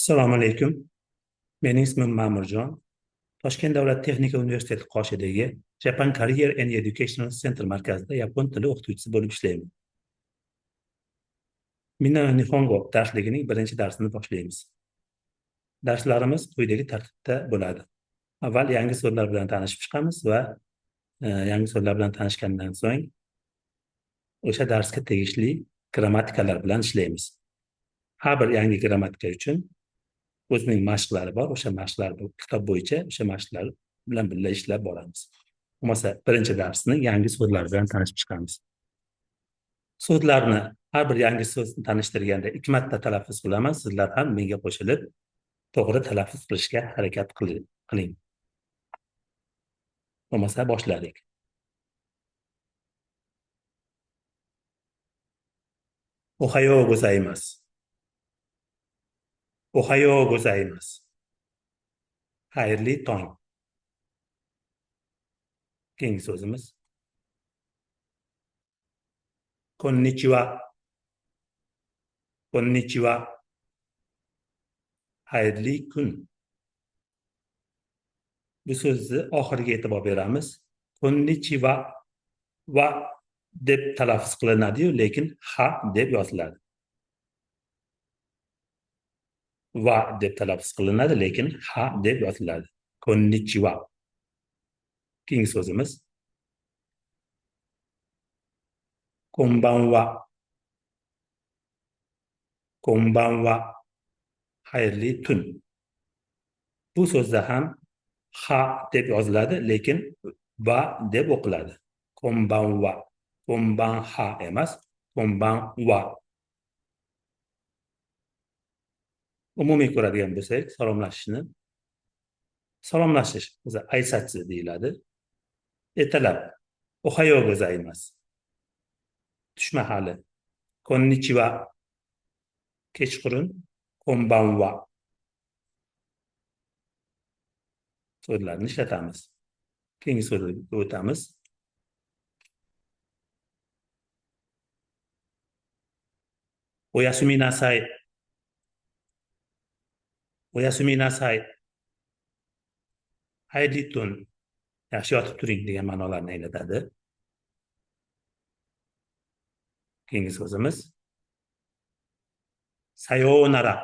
Assalomu alaykum. Mening ismim Ma'murjon. Toshkent davlat texnika universiteti qoshidagi Japan Career and Educational Center markazida yapon tili o'qituvchisi bo'lib ishlayman. Minna no Nihongo darsligining birinchi darsini boshlaymiz. Darslarimiz quyidagi tartibda bo'ladi. Avval yangi so'zlar bilan tanishib chiqamiz va yangi so'zlar bilan tanishgandan so'ng o'sha darsga tegishli grammatikalar bilan ishlaymiz. Har bir yangi grammatika uchun o'zining mashqlari bor, o'sha mashqlar kitob bo'yicha o'sha mashqlar bilan birga ishlab boramiz. Bo'lmasa birinchi darsni yangi so'zlar bilan tanishib chiqamiz. So'zlarni har bir yangi so'zni tanishtirganda 2 marta talaffuz qilaman, sizlar ham menga qo'shilib to'g'ri talaffuz qilishga harakat qiling. Bo'lmasa boshladik. Ohayo gozaimasu. Ohayo gozaimasu. Xayrli tong. Keyingi so'zimiz konnichiwa. Konnichiwa. Xayrli kun. Bu so'zni oxiriga e'tibor beramiz. Konnichiwa va deb talaffuz qilinadi-yu, lekin ha deb yoziladi. Va deb talaffuz qilinadi, lekin ha deb yoziladi. Konnichiwa. Keyingi so'zimiz konbanwa. Konbanwa. Xayrli tun. Bu so'zda ham ha deb yoziladi, lekin va deb o'qiladi. Konbanwa. Konban ha emas, konbanwa. Umumiy ko'radigan bo'lsak, salomlashishni, salomlashish o'zi aysatsi deyiladi. Ertalab ohayo gozaimasu. Tush mahali konnichiwa. Kechqurun konbanwa. So'zlarni ishlatamiz. Keyingi so'zga o'tamiz. Oyasumi nasai. Oyasumi nasai. Xayrli tun, yaxshi yotib turing degan ma'nolarni anglatadi. Keyingi so'zimiz sayonara.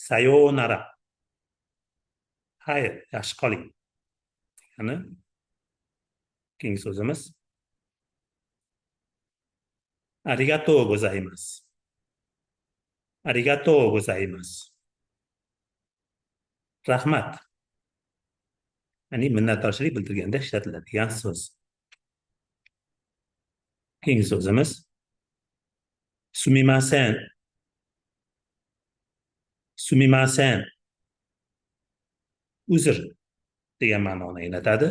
Sayonara. Xayr, yaxshi qoling. Ya'ni keyingi so'zimiz arigato gozaimasu. Arigato gozaimasu. Rahmat. Ya'ni minnatdorchilik bildirganda ishlatiladigan so'z. Keyingi so'zimiz sumimasen. Sumimasen. Uzr degan ma'noni anglatadi.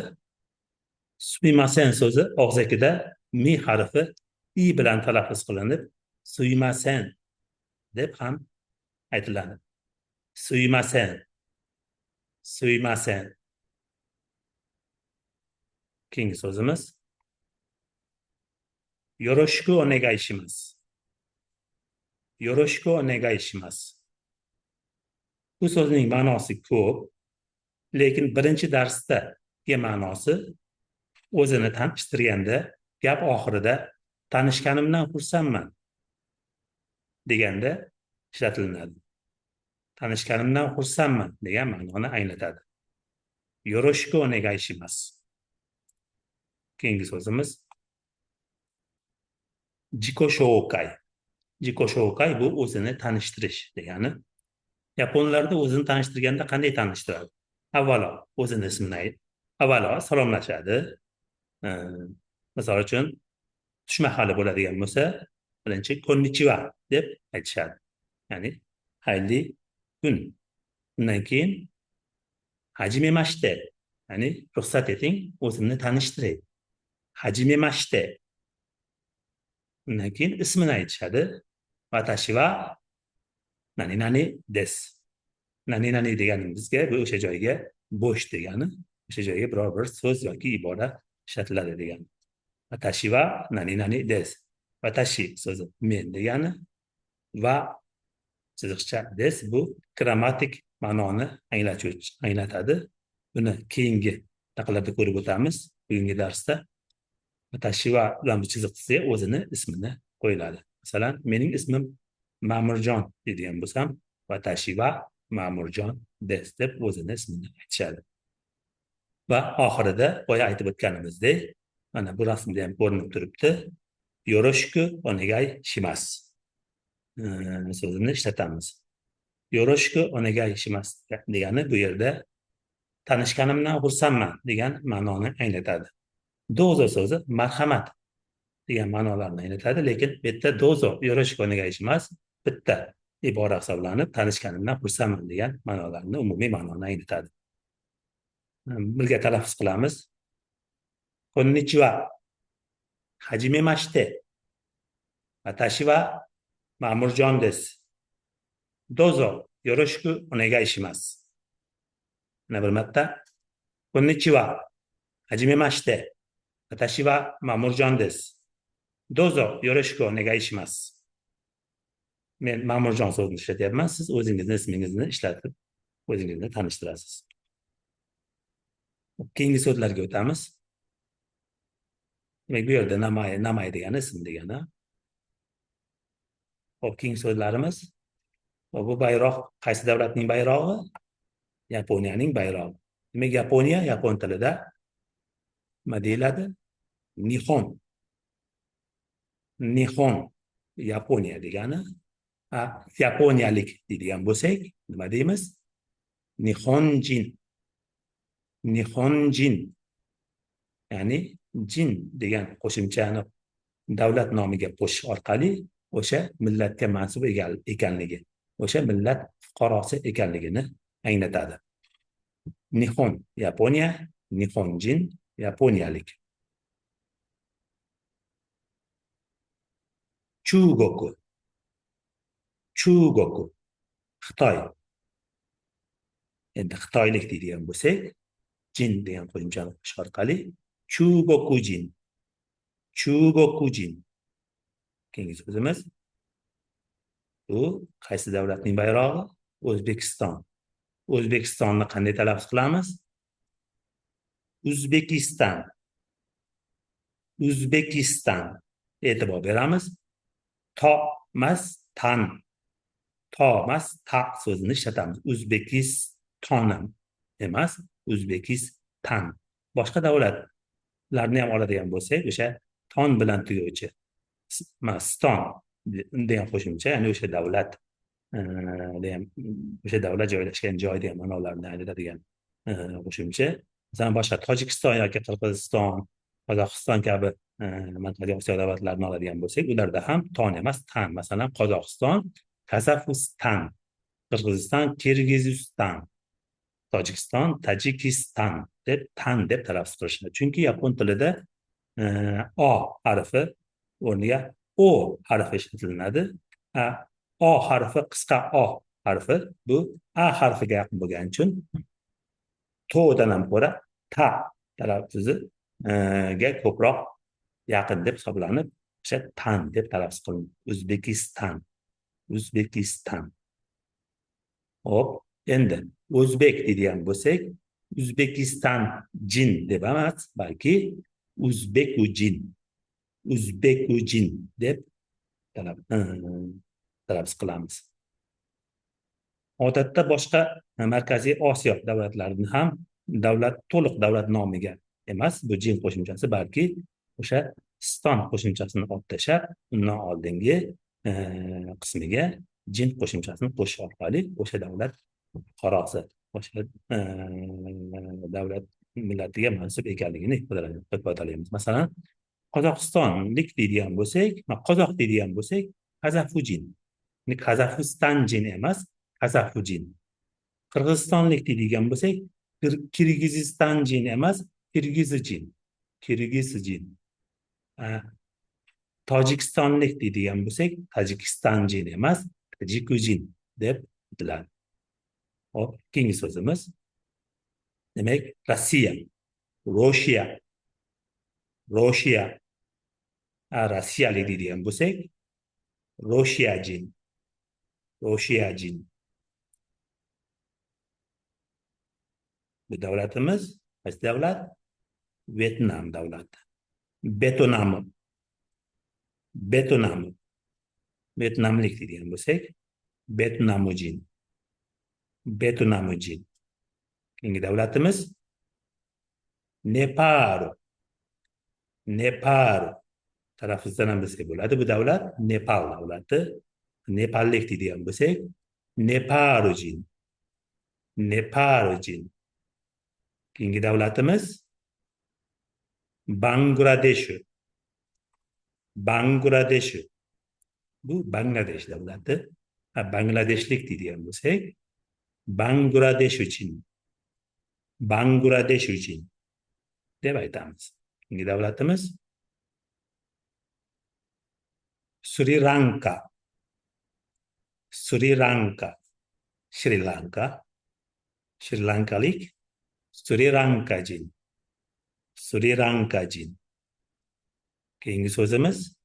Sumimasen so'zi og'zakida mi harfi i bilan talaffuz qilinib, suimasen deb ham aytiladi. Suimasen. Suimasen. Keyingi so'zimiz yoroshiku onegaishimasu. Yoroshiku onegaishimasu. Bu so'zning ma'nosi ko'p, lekin birinchi darsdagi ma'nosi o'zini tanishtirganda gap oxirida tanishganimdan xursandman deganda ishlatilinadi. Tanishganimdan xursandman degan ma'noni anglatadi. Yoroshiku onegaishimasu. Keyingi so'zimiz jiko shoukai. Jiko shoukai bu o'zini tanishtirish degani. Yaponlarda o'zini tanishtirganda qanday tanishtiradi? Avvalo o'zini ismini aytib, avvalo salomlashadi. Misol uchun tush mahali bo'ladigan bo'lsa, birinchi konnichiwa deb aytishadi. Ya'ni xayrli kun. Undan keyin hajimemashite, ya'ni ruxsat eting, o'zimni tanishtiray. Hajimemashite. Undan keyin ismini aytishadi. Watashi wa nani nani desu. Nani nani deganimizga bu o'sha joyga bo'sh degani, o'sha joyga biror bir so'z yoki ibora ishlatiladi degani. Watashi wa nani nani desu. Watashi so'zi men degani, va Chiziqcha des bu grammatik ma'noni anglatadi. Buni keyingi daqiqalarda ko'rib o'tamiz bugungi darsda. Watashi wa bilan bu chiziq chizsa o'zini ismini qo'yiladi. Masalan, mening ismim Ma'murjon deydigan bo'lsam, watashi wa Ma'murjon des deb o'zini ismini aytishadi. Va oxirida boya aytib o'tganimizdek, mana bu rasmda ham ko'rinib turibdi. Yoroshiku onegai shimasu so'zini ishlatamiz. Yoroshiku onegai shimasu degani bu yerda tanishganimdan xursandman degan ma'noni anglatadi. Dozo so'zi marhamat degan ma'nolarni anglatadi, lekin bu yerda dozo yoroshiku onegai shimasu bitta ibora hisoblanib, tanishganimdan xursandman degan ma'nolarni, umumiy ma'noni anglatadi. Birga talaffuz qilamiz. Konnichiwa. Hajimemashite. Watashi wa Ma'murjon desu. Dozo yoroshiku onegai shimasu. Yana bir marta. Konnichiwa. Hajimemashite. Watashi wa Ma'murjon desu. Dozo yoroshiku onegai shimasu. Men Ma'murjon so'zini ishlatyapman. Siz o'zingizni ismingizni ishlatib, o'zingizni tanishtirasiz. Keyingi so'zlarga o'tamiz. Demak, bu yerda namay, namay degani ism degani. Xo'p, keyingi so'zlarimiz. Bu bayroq qaysi davlatning bayrog'i? Yaponiyaning bayrog'i. Demak, Yaponiya yapon tilida nima deyiladi? Nihon. Nihon Yaponiya degani. Yaponiyalik deydigan bo'lsak, nima deymiz? Nihonjin. Nihonjin. Ya'ni jin degan qo'shimchani davlat nomiga qo'shish orqali o'sha millatga mansub ekanligi, o'sha millat fuqarosi ekanligini anglatadi. Nihon Yaponiya, Nihonjin yaponiyalik. Chugoku. Chugoku Xitoy. Endi xitoylik deydigan bo'lsak, jin degan qo'shimchani qo'shish orqali Chugokujin. Chugokujin. Keyingi so'zimiz bu qaysi davlatning bayrog'i? O'zbekiston. O'zbekistonni qanday talaffuz qilamiz? O'zbekiston. O'zbekiston. E'tibor beramiz. To emas, tan. To emas, ta so'zini ishlatamiz. O'zbekiston emas, O'zbekiston. Boshqa davlatlarni ham oladigan bo'lsak, o'sha ton bilan tuguvchi ston degan qo'shimcha, ya'ni o'sha davlat degan, o'sha davlat joylashgan joy degan ma'nolarni anglatadigan qo'shimcha. Masalan, boshqa Tojikiston yoki Qirg'iziston, Qozog'iston kabi Markaziy Osiyo davlatlarini oladigan bo'lsak, ularda ham ton emas, tan. Masalan, Qozog'iston Qozog'iston, Qirg'iziston Kirgiziston, Tojikiston Tojikiston deb tan deb talaffuz qilishadi. Chunki yapon tilida o harfi o'rniga o harfi ishlatilinadi. O harfi qisqa o harfi, bu a harfiga yaqin bo'lgani uchun to'dan ham ko'ra ta talaffuziga ko'proq yaqin deb hisoblanib, o'sha tan deb talaffuz qilinadi. O'zbekiston, O'zbekiston. Xo'p, endi o'zbek deydigan bo'lsak, O'zbekiston jin deb emas, balki o'zbekujin, o'zbekujin deb talaffuz qilamiz. Odatda boshqa Markaziy Osiyo davlatlarini ham davlat to'liq davlat nomiga emas, bu jin qo'shimchasi, balki o'sha ston qo'shimchasini olib tashlab, undan oldingi qismiga jin qo'shimchasini qo'shish orqali o'sha davlat fuqarosi, o'sha davlat millatiga mansub ekanligini ifodalaymiz. Masalan, Qozog'istonlik deydigan bo'lsak, qozoq deydigan bo'lsak, Qozog'ujin. Qozog'istonjin emas, Qozog'ujin. Qirg'izistonlik deydigan bo'lsak, Kirgizistonjin emas, Kirgizijin. Kirgizijin. Tojikistonlik deydigan bo'lsak, Tojikistonjin emas, Tojikujin deb aytiladi. Hop, keyingi so'zimiz. Demak, Rossiya, Rossiya, Rossiya. Rossiyalik deydigan bo'lsak, Rossiyajin. Roshiyajin. Bu davlatimiz qaysi davlat? Vyetnam davlati. Betonami. Betonami. Vyetnamlik deydigan bo'lsak, Betnamujin. Betnamujin. Keyingi davlatimiz Nepal. Nepal. Talaffuzdan ham bilsak bo'ladi. Bu davlat Nepal davlati. Nepallik deydigan bo'lsak, Nepalujin. Nepalujin. Keyingi davlatimiz Bangladesh. Bangladesh. Bu Bangladesh davlati. Bangladeshlik deydigan bo'lsak, Bangladeshujin. Bangladeshujin deb aytamiz. Keyingi davlatimiz Sri Lanka. Sri Lanka. Shri Lanka. Shri Lankalik Sri Lankajin. Sri Lankajin. Keyingi so'zimiz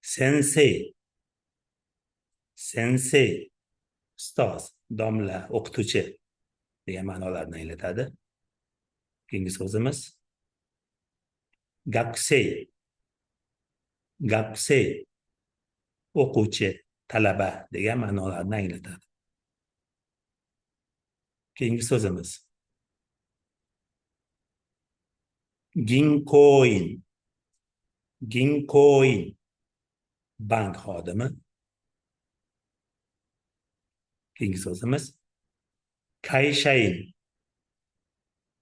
sensei. Sensei, ustoz, domla, o'qituvchi degan ma'nolarni anglatadi. Keyingi so'zimiz gakusei. Gakusei, o'quvchi, talaba degan ma'nolarni anglatadi. Keyingi so'zimiz ginkoin. Ginkoin, bank xodimi. Keyingi so'zimiz kayshain.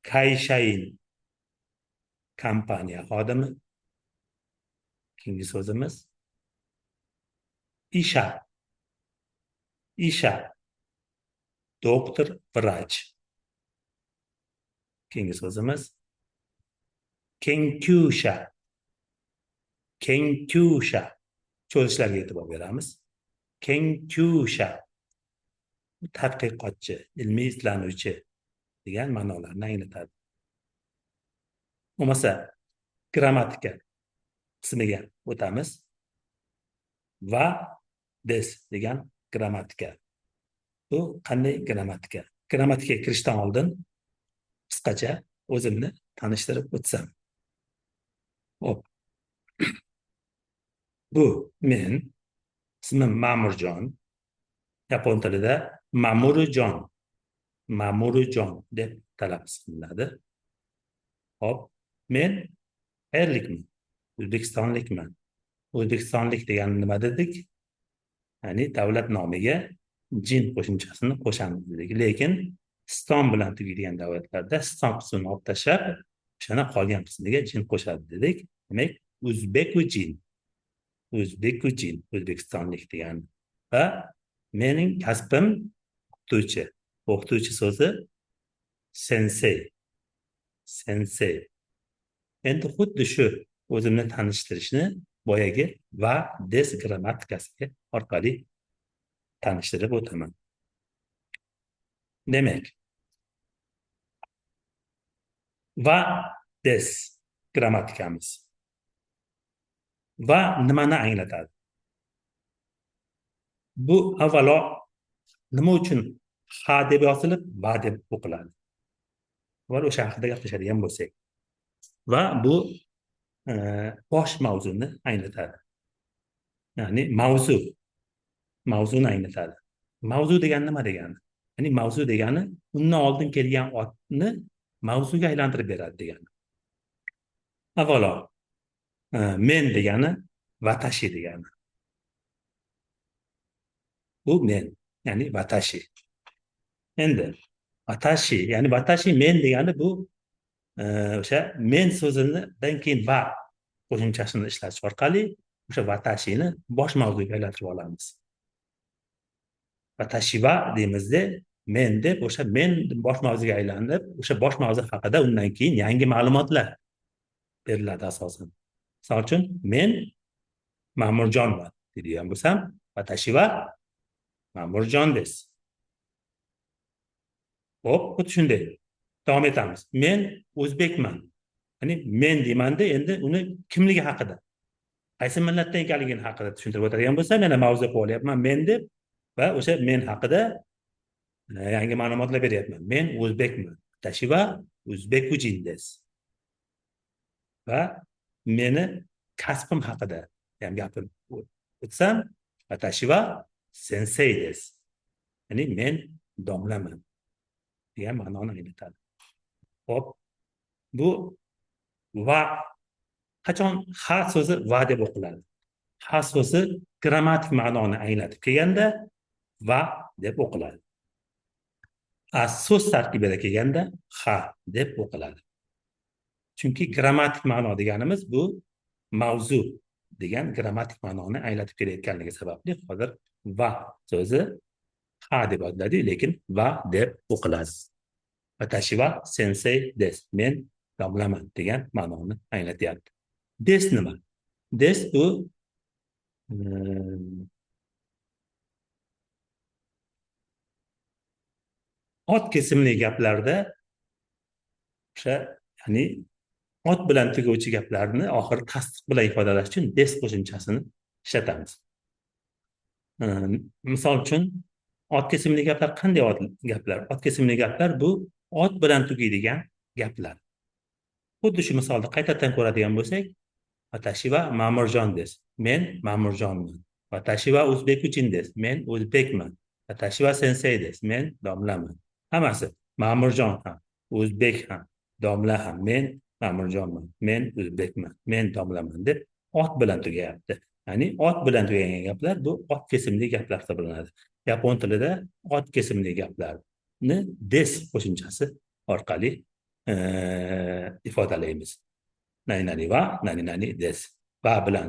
Kayshain, kompaniya xodimi. Keyingi so'zimiz isha. Isha, doktor, vrach. Keyingi so'zimiz kenkyusha. Kenkyusha. Cho'zishlarga e'tibor beramiz. Kenkyusha, tadqiqotchi, ilmiy izlanuvchi degan ma'nolarni anglatadi. Bo'lmasa grammatika qismiga o'tamiz. Va des degan grammatika. Bu qanday grammatika? Grammatikaga kirishdan oldin qisqacha o'zimni tanishtirib o'tsam. Hop. Bu men, ismim Ma'murjon. Yapon tilida Ma'murjon, Ma'murjon deb talaffuz qilinadi. Hop, men qayerlikman? O'zbekistonlikman. O'zbekistonlik degani nima dedik? Ya'ni davlat nomiga jin qo'shimchasini qo'shamiz dedik. Lekin ston bilan tugaydigan davlatlarda ston qismini olib tashlab, o'shani qolgan qismiga jin qo'shadi dedik. Demak, o'zbekujin. O'zbekujin, o'zbekistonlik degani. Va mening kasbim o'qituvchi. O'qituvchi so'zi sensei. Sensei. Endi xuddi shu o'zimni tanishtirishni boyagi va des grammatikasiga orqali tanishtirib o'taman. Demak, va des grammatikamiz. Va nimani anglatadi? Bu avvalo nima uchun ha deb yozilib, va deb o'qiladi? Avval o'sha haqida gaplashadigan bo'lsak. Va bu bosh mavzuni anglatadi. Ya'ni mavzu, mavzuni anglatadi. Mavzu degani nima degani? Ya'ni mavzu degani undan oldin kelgan otni mavzuga aylantirib beradi degani. Avvalo men degani vatashi degani. Bu men, ya'ni vatashi. Endi vatashi, ya'ni vatashi men degani bu o'sha men so'zidan keyin va qo'shimchasini ishlatish orqali o'sha vatashini bosh mavzuga aylantirib olamiz. Vatashiva deymizda, men deb o'sha men bosh mavzuga aylanib, o'sha bosh mavzu haqida undan keyin yangi ma'lumotlar beriladi asosan. Misol uchun, men Ma'murjonman deydigan bo'lsam, vatashiva Ma'murjon des. Xo'p, xuddi shunday. Davom etamiz. Men o'zbekman. Ya'ni men deymanda, endi uni kimligi haqida. Qaysi millatdan ekanligini haqida tushuntirib o'tadigan bo'lsam, yana mavzu qilib olyapman men deb va o'sha men haqida yangi ma'lumotlar beryapman. Men o'zbekman. Watashi wa o'zbekujin desu. Va meni kasbim haqida ham gapirib o'tsam, watashi wa sensei desu. Ya'ni men domlaman degan ma'noni anglatadi. Xo'p, bu va qachon ha so'zi va deb o'qiladi? Ha so'zi grammatik ma'noni anglatib kelganda va deb o'qiladi. A so'z tarkibida kelganda ha deb o'qiladi. Chunki grammatik ma'no deganimiz bu mavzu degan grammatik ma'noni anglatib kelayotganligi sababli hozir va so'zi ha deb yoziladi, lekin va deb o'qiladi. Watashi wa sensei desu. Men domlaman degan ma'noni anglatyapti. Des nima? Des bu ot kesimli gaplarda o'sha, ya'ni ot bilan tuguvchi gaplarni oxiri tasdiq bilan ifodalash uchun des qo'shimchasini ishlatamiz. Misol uchun ot kesimli gaplar qanday ot gaplar? Ot kesimli gaplar bu ot bilan tugaydigan gaplar. Xuddi shu misolda qaytadan ko'radigan bo'lsak, watashi wa Ma'murjon des. Men Ma'murjonman. Watashi wa o'zbekujin des. Men o'zbekman. Watashi wa sensei des. Men domlaman. Hammasi Ma'murjon ham, o'zbek ham, domla ham, men Ma'murjonman, men o'zbekman, men domlaman deb ot bilan tugayapti. Ya'ni ot bilan tugagan gaplar bu ot kesimli gaplar hisoblanadi. Yapon tilida ot kesimli gaplarni des qo'shimchasi orqali ifodalaymiz. Nani nani va, nani nani des. Va bilan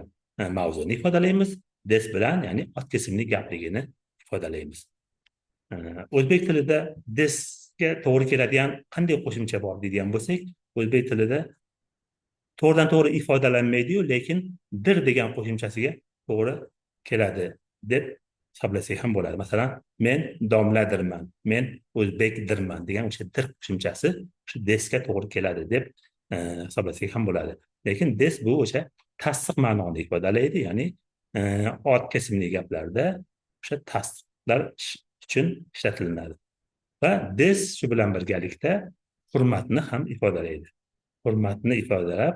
mavzuni ifodalaymiz, des bilan ya'ni ot kesimli gapligini ifodalaymiz. O'zbek tilida desga to'g'ri keladigan qanday qo'shimcha bor deydigan bo'lsak, o'zbek tilida to'g'ridan to'g'ri ifodalanmaydi-yu, lekin dir degan qo'shimchasiga to'g'ri keladi deb hisoblasak ham bo'ladi. Masalan, men domladirman, men o'zbekdirman degan o'sha dir qo'shimchasi shu desga to'g'ri keladi deb hisoblasak ham bo'ladi. Lekin des bu o'sha tasdiq ma'noni ifodalaydi, ya'ni ot kesimli gaplarda o'sha tasdiqlar uchun ishlatilinadi. Va des shu bilan birgalikda hurmatni ham ifodalaydi. Hurmatni ifodalab,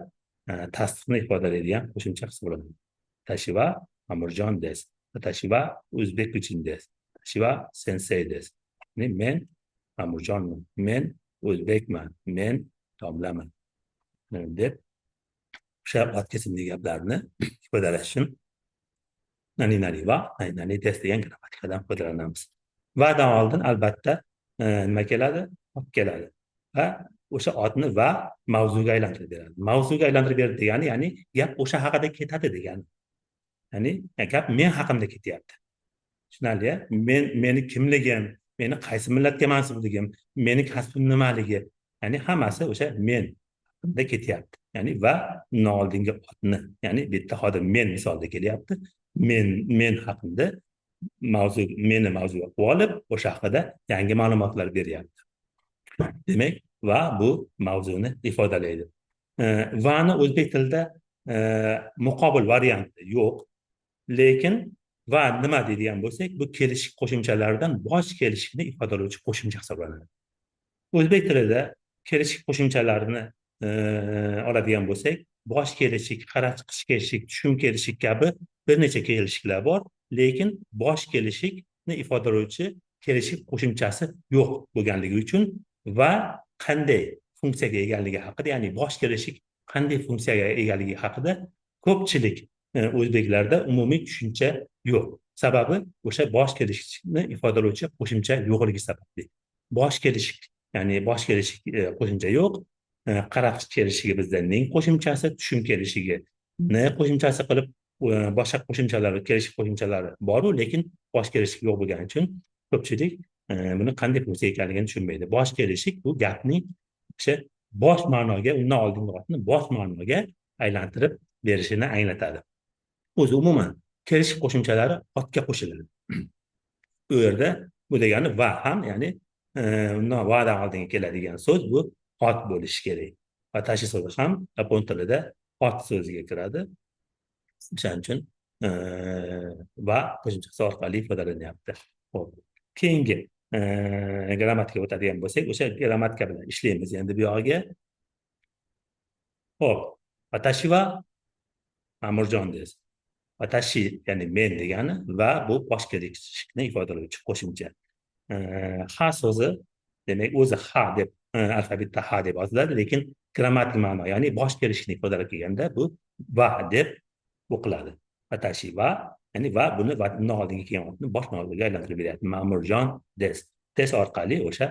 tasdiqni ifodalaydigan qo'shimcha hisoblanadi. Watashi wa Ma'murjon des. Watashi wa o'zbekujin des. Watashi wa sensei des. Ya'ni men Ma'murjonman, men o'zbekman, men domlaman deb o'sha ot kesimli gaplarni ifodalash uchun nani nani va, nani nani des degan grammatikadan foydalanamiz. Vadan oldin albatta nima keladi? Ot keladi. Va o'sha otni va mavzuga aylantirib beradi. Mavzuga aylantirib berdi degani, ya'ni gap o'sha haqida ketadi degani. Ya'ni gap men haqimda ketyapti. Tushunarli-ya? Men, meni kimligim, meni qaysi millatga mansubligim, meni kasbim nimaligi, ya'ni hammasi o'sha men haqimda ketyapti. Ya'ni va undan oldingi otni, ya'ni bu yerda hozir men misolda kelyapti. Men haqimda mavzu, meni mavzuga qo'yib olib, o'sha haqida yangi ma'lumotlar beryapti. Demak, va bu mavzuni ifodalaydi. Vani o'zbek tilida muqobil varianti yo'q, lekin va nima deydigan bo'lsak, bu kelishik qo'shimchalaridan bosh kelishikni ifodalovchi qo'shimcha hisoblanadi. O'zbek tilida kelishik qo'shimchalarini oladigan bo'lsak, bosh kelishik, qara chiqish kelishik, tushum kelishik kabi bir necha kelishiklar bor, lekin bosh kelishikni ifodalovchi kelishik qo'shimchasi yo'q bo'lganligi uchun va qanday funksiyaga egaligi haqida, ya'ni bosh kelishik qanday funksiyaga egaligi haqida ko'pchilik o'zbeklarda umumiy tushuncha yo'q. Sababi o'sha bosh kelishikni ifodalovchi qo'shimcha yo'qligi sababli. Bosh kelishik, ya'ni bosh kelishik qo'shimcha yo'q. Qarab kelishigi bizda ning qo'shimchasi, tushum kelishiga n qo'shimchasi qilib boshqa qo'shimchalar, kelishik qo'shimchalari bor-u, lekin bosh kelishik yo'q bo'lgani uchun ko'pchilik buni qanday funksiya ekanligini tushunmaydi. Bosh kelishik bu gapning o'sha bosh ma'noga, undan oldingi otni bosh ma'noga aylantirib berishini anglatadi. O'zi umuman kelishik qo'shimchalari otga qo'shiladi. Bu yerda bu degani va ham, ya'ni undan vadan oldinga keladigan so'z bu ot bo'lishi kerak. Va tashi so'zi ham yapon tilida ot so'ziga kiradi. O'shaning uchun va qo'shimchasi orqali ifodalanyapti. Xo'p, keyingi grammatikaga o'tadigan bo'lsak, o'sha grammatika bilan ishlaymiz endi bu yog'iga. Xo'p, watashi wa Ma'murjon deysiz. Watashi ya'ni men degani va bu bosh kelishikni ifodalovchi qo'shimcha. Ha so'zi demak o'zi ha deb alfabetda ha deb yoziladi, lekin grammatik ma'no ya'ni bosh kelishikni ifodalab kelganda bu va deb o'qiladi. Watashi va ya'ni va buni va undan oldingi kelgan otni bosh ma'noga aylantirib beryapti. Ma'murjon des. Des orqali o'sha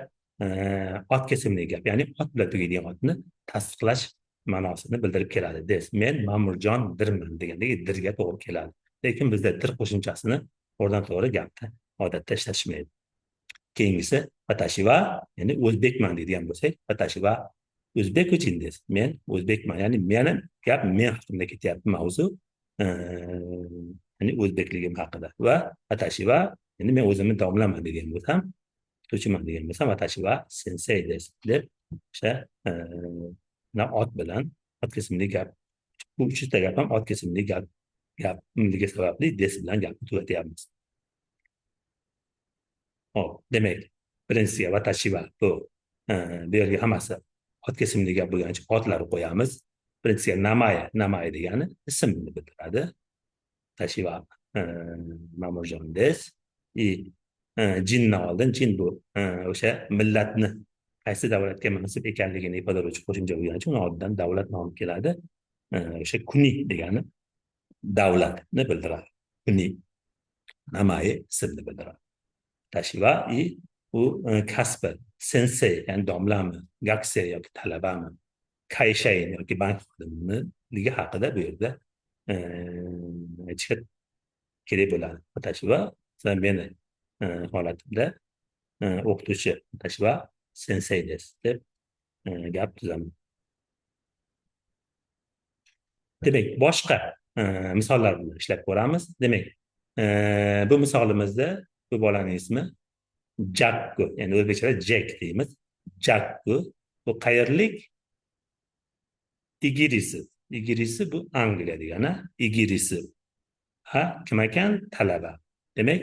ot kesimli gap, ya'ni ot bilan tugaydigan otni tasdiqlash ma'nosini bildirib keladi. Des men Ma'murjondirman degandagi dirga to'g'ri keladi. Lekin bizda dir qo'shimchasini to'g'ridan to'g'ri gapda odatda ishlatishmaydi. Keyingisi watashi wa, ya'ni o'zbekman deydigan bo'lsak, watashi wa o'zbek uchun des. Men o'zbekman, ya'ni meni gap men haqimda ketyapti mavzu. Ya'ni o'zbekligim haqida. Va watashi wa, ya'ni men o'zimni domlaman degan bo'lsam, o'qituvchiman degan bo'lsam, watashi wa sensei des deb o'sha ot bilan ot kesimli gap, bu uchta gap ham ot kesimli gap gapligi sababli des bilan gapni tugatyapmiz. Xo'p, demak, birinchisiga watashi wa bu bu yerga hammasi ot kesimli gap bo'lgani uchun otlarni qo'yamiz. Birinchisiga namae, namae degani ismni bildiradi. Watashi wa Ma'murjon des. I jinni oldin, jin bu o'sha millatni qaysi davlatga mansub ekanligini ifodalovchi qo'shimcha bo'lgani uchun uni oldidan davlat nomi keladi. O'sha kuni degani davlatni bildiradi. Kuni namae ismni bildiradi. Watashi wa i u kasbi sensei ya'ni domlami, gakusei yoki talabami, kayshain yoki bank xodimiligi haqida bu yerda aytishga kerak bo'ladi. Watashi wa masalan meni holatimda o'qituvchi watashi wa sensei des deb gap tuzaman. Demak, boshqa misollar bilan ishlab ko'ramiz. Demak, bu misolimizda bu bolaning ismi Jakku, ya'ni o'zbekchada Jek deymiz. Jakku bu qayerlik? Igirisi. Igirisi bu Angliya degani. Igirisi. Ha, kim ekan? Talaba. Demak,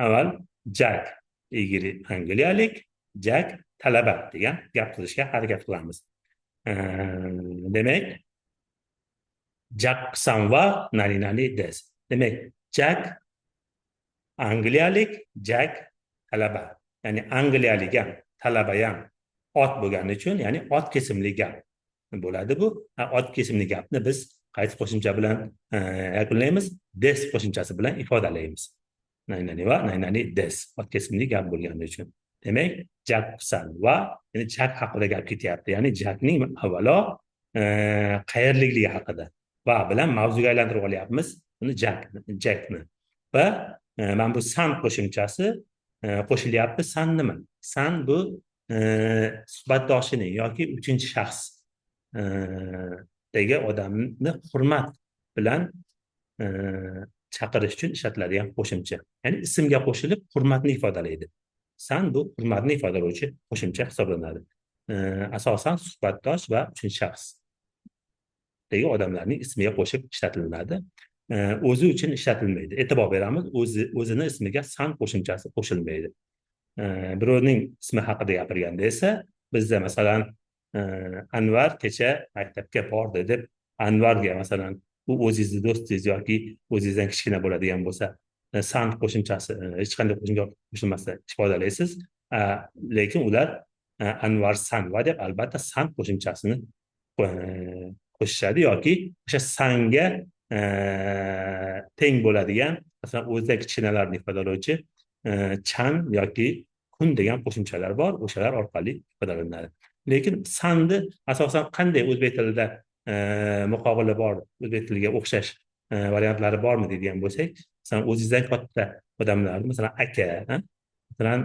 avval Jak Igiri angliyalik, Jak talaba degan gap tuzishga harakat qilamiz. Demak, Jak san wa nani nani des. Demak, Jak angliyalik, Jak talaba. Ya'ni angliyalik ham, talaba ham ot bo'lgani uchun, ya'ni ot kesimli gap bo'ladi bu. Ot kesimli gapni biz qaysi qo'shimcha bilan yakunlaymiz? Des qo'shimchasi bilan ifodalaymiz. Nani nani va nani nani des ot kesimli gap bo'lgani uchun. Demak, Jak san va, ya'ni Jak haqida gap ketyapti. Ya'ni Jakning avvalo qayerlikligi haqida va bilan mavzuga aylantirib olyapmiz buni Jakni. Va mana bu san qo'shimchasi qo'shilyapti. San nima? San bu suhbatdoshining yoki uchinchi shaxs dagi odamni hurmat bilan chaqirish uchun ishlatiladigan qo'shimcha. Ya'ni ismga qo'shilib hurmatni ifodalaydi. San bu hurmatni ifodalovchi qo'shimcha hisoblanadi. Asosan suhbatdosh va uchinchi shaxs dagi odamlarning ismiga qo'shib ishlatiladi. O'zi uchun ishlatilmaydi. E'tibor beramiz, o'zini ismiga san qo'shimchasi qo'shilmaydi. Birovning ismi haqida gapirganda esa bizda masalan Anvar kecha maktabga bordi deb Anvarga masalan u o'zingizni do'stingiz yoki o'zingizdan kichkina bo'ladigan bo'lsa san qo'shimchasi hech qanday qo'shimcha qo'shilmasdan ifodalaysiz. Lekin ular Anvar san va deb albatta san qo'shimchasini qo'shishadi yoki o'sha sanga teng bo'ladigan masalan o'zidan kichkinalarni ifodalovchi chan yoki kun degan qo'shimchalar bor, o'shalar orqali ifodalanadi. Lekin sanni asosan qanday o'zbek tilida muqobili bor, o'zbek tiliga o'xshash variantlari bormi deydigan bo'lsak, masalan o'zingizdan katta odamlarni, masalan aka, masalan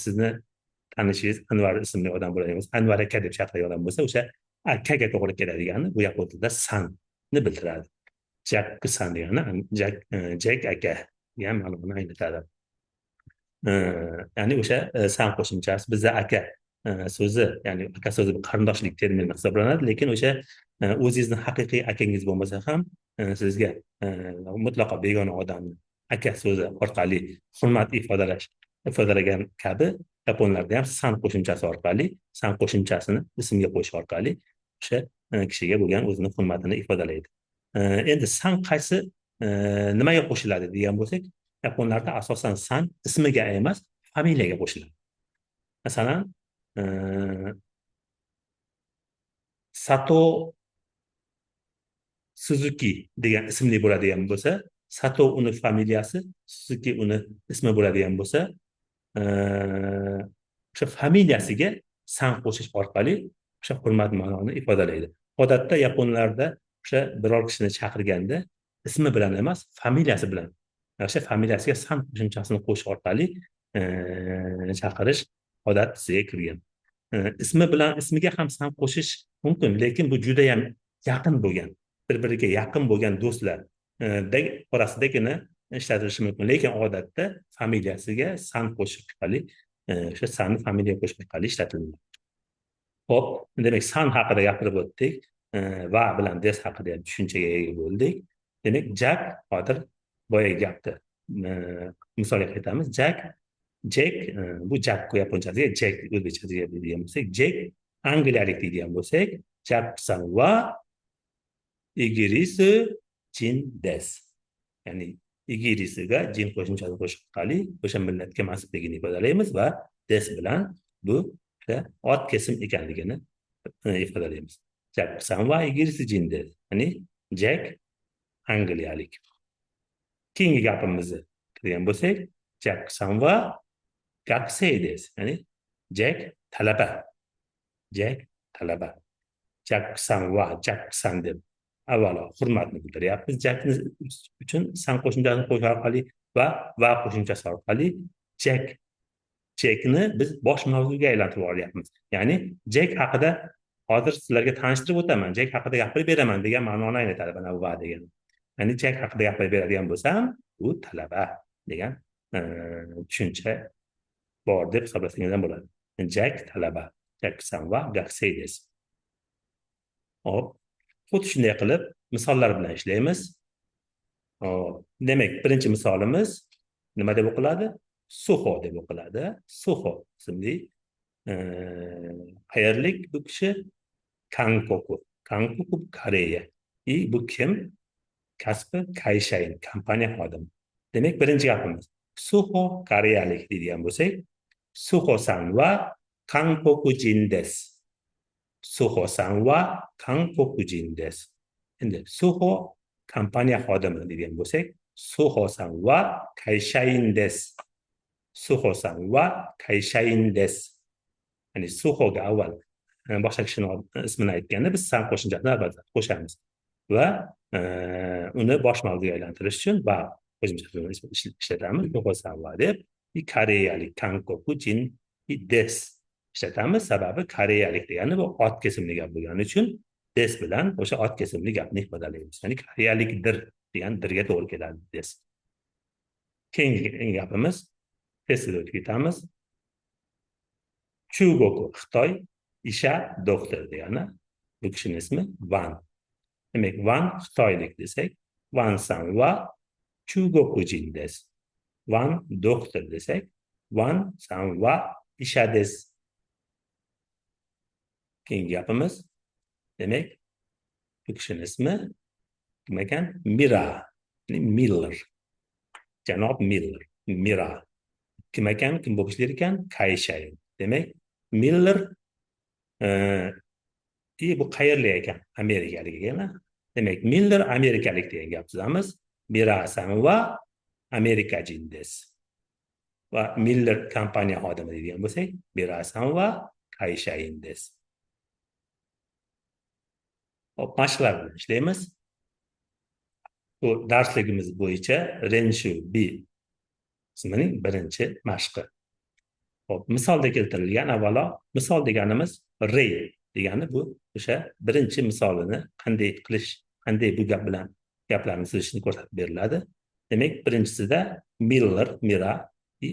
sizni tanishingiz Anvar ismli odam bo'ladigan bo'lsa, Anvar aka deb chaqiradigan odam bo'lsa, o'sha akaga to'g'ri keladigani bu yapon tilida sanni bildiradi. Jakku san degani Jak aka degan ma'noni anglatadi. Ya'ni o'sha san qo'shimchasi bizda aka so'zi, ya'ni aka so'zi bu qarindoshlik termini hisoblanadi, lekin o'sha o'zingizni haqiqiy akangiz bo'lmasa ham sizga mutlaqo begona odamni aka so'zi orqali hurmat ifodalagan kabi yaponlarda ham san qo'shimchasi orqali, san qo'shimchasini ismga qo'shish orqali o'sha kishiga bo'lgan o'zini hurmatini ifodalaydi. Endi san qaysi nimaga qo'shiladi degan bo'lsak, yaponlarda asosan san ismiga emas, familiyaga qo'shiladi. Masalan, Sato Suzuki degan ismli bo'ladigan bo'lsa, Sato uni familiyasi, Suzuki uni ismi bo'ladigan bo'lsa, o'sha familiyasiga san qo'shish orqali o'sha hurmat ma'noni ifodalaydi. Odatda yaponlarda o'sha biror kishini chaqirganda ismi bilan emas, familiyasi bilan, o'sha familiyasiga san qo'shimchasini qo'shish orqali chaqirish odat tusiga kirgan. Ismi bilan ismiga ham san qo'shish mumkin, lekin bu juda ham yaqin bo'lgan, bir-biriga yaqin bo'lgan do'stlar orasidagina ishlatilishi mumkin. Lekin odatda familiyasiga san qo'shish orqali, o'sha sanni familiya qo'shish orqali ishlatiladi. Xo'p, demak san haqida gapirib o'tdik, va bilan des haqida ham tushunchaga ega bo'ldik. Demak, Jak hozir boyagi gapni misolga qaytamiz. Jak, Jack, bu Jak yaponchasiga, Jack o'zbekchasiga deydigan bo'lsak, Jack angliyalik deydigan bo'lsak, Jack san va igirisu jin des. Ya'ni igirisuga jin qo'shimchasini qo'shish orqali o'sha millatga mansubligini ifodalaymiz va des bilan bu ot kesim ekanligini ifodalaymiz. Jack san va igirisu jin des. Ya'ni Jack angliyalik. Keyingi gapimizni kirgan bo'lsak, Jack san va gakusei des. Ya'ni Jack talaba. Jack talaba. Jack san va Jack san deb avvalo hurmatni bildiryapmiz. Jackni uchun san qo'shimchasini qo'shish orqali va qo'shimchasi orqali Jack, Jackni biz bosh mavzuga aylantirib olyapmiz. Ya'ni Jack haqida hozir sizlarga tanishtirib o'taman, Jack haqida gapirib beraman degan ma'noni anglatadi mana bu va degani. Ya'ni Jack haqida gapirib beradigan bo'lsam, u talaba degan tushuncha bor deb hisoblasangiz ham bo'ladi. Jack talaba. Jack san va gakusei des. Hop, xuddi shunday qilib misollar bilan ishlaymiz. Hop, demak, birinchi misolimiz nima deb o'qiladi? Suxo deb o'qiladi. Suxo ismli qayerlik bu kishi? Kankoku. Kankoku Koreya. I bu kim? Kasbi kayshayin, kompaniya xodimi. Demak, birinchi gapimiz Suxo koreyalik deydigan bo'lsak, Suxo san va kankokujin des. Suxo san va kankokujin des. Endi Suxo kompaniya xodimi degan bo'lsak, Suxo san va kayshayin des. Suxo san va kayshayin des. Ya'ni Suxoga avval boshqa kishini ismini aytganda biz san qo'shimchasini albatta qo'shamiz va uni bosh mavzuga aylantirish uchun va qo'shimchasini ishlatamiz. Suxo san va deb koreyalik kankokujin des ishlatamiz. Sababi koreyalik degani bu ot kesimli gap bo'lgani uchun des bilan o'sha ot kesimli gapni ifodalaymiz. Ya'ni koreyalikdir degan dirga to'g'ri keladi des. Keyingi gapimiz tez o'tib ketamiz. Chugoku Xitoy, Isha doktor degani bu kishining ismi Van. Demak, Van Xitoylik desak, Van san va Chugokujin des. Van doktor desak, Van san va Isha des. Keyingi gapimiz, demak, bu kishining ismi kim ekan? Mira, Miller. Janob Miller, Mira. Kim ekan? Kim bo'lib ishlar ekan? Kayshayin. Demak, Miller bu qayerlik ekan? Amerikalik ekan. Demak, Miller amerikalik degan gap tuzamiz. Mira san va amerikajin des. Va Miller kompaniya xodimi deydigan bo'lsak, Mira san va kayshayin des. Hop, mashqlar bilan ishlaymiz. Bu darsligimiz bo'yicha Renshu B qismining birinchi mashqi. Hop, misolda keltirilgan avvalo misol deganimiz rey degani bu o'sha birinchi misolini qanday qilish, qanday bu gap bilan gaplarni tuzishni ko'rsatib beriladi. Demak, birinchisida Miller, Mira,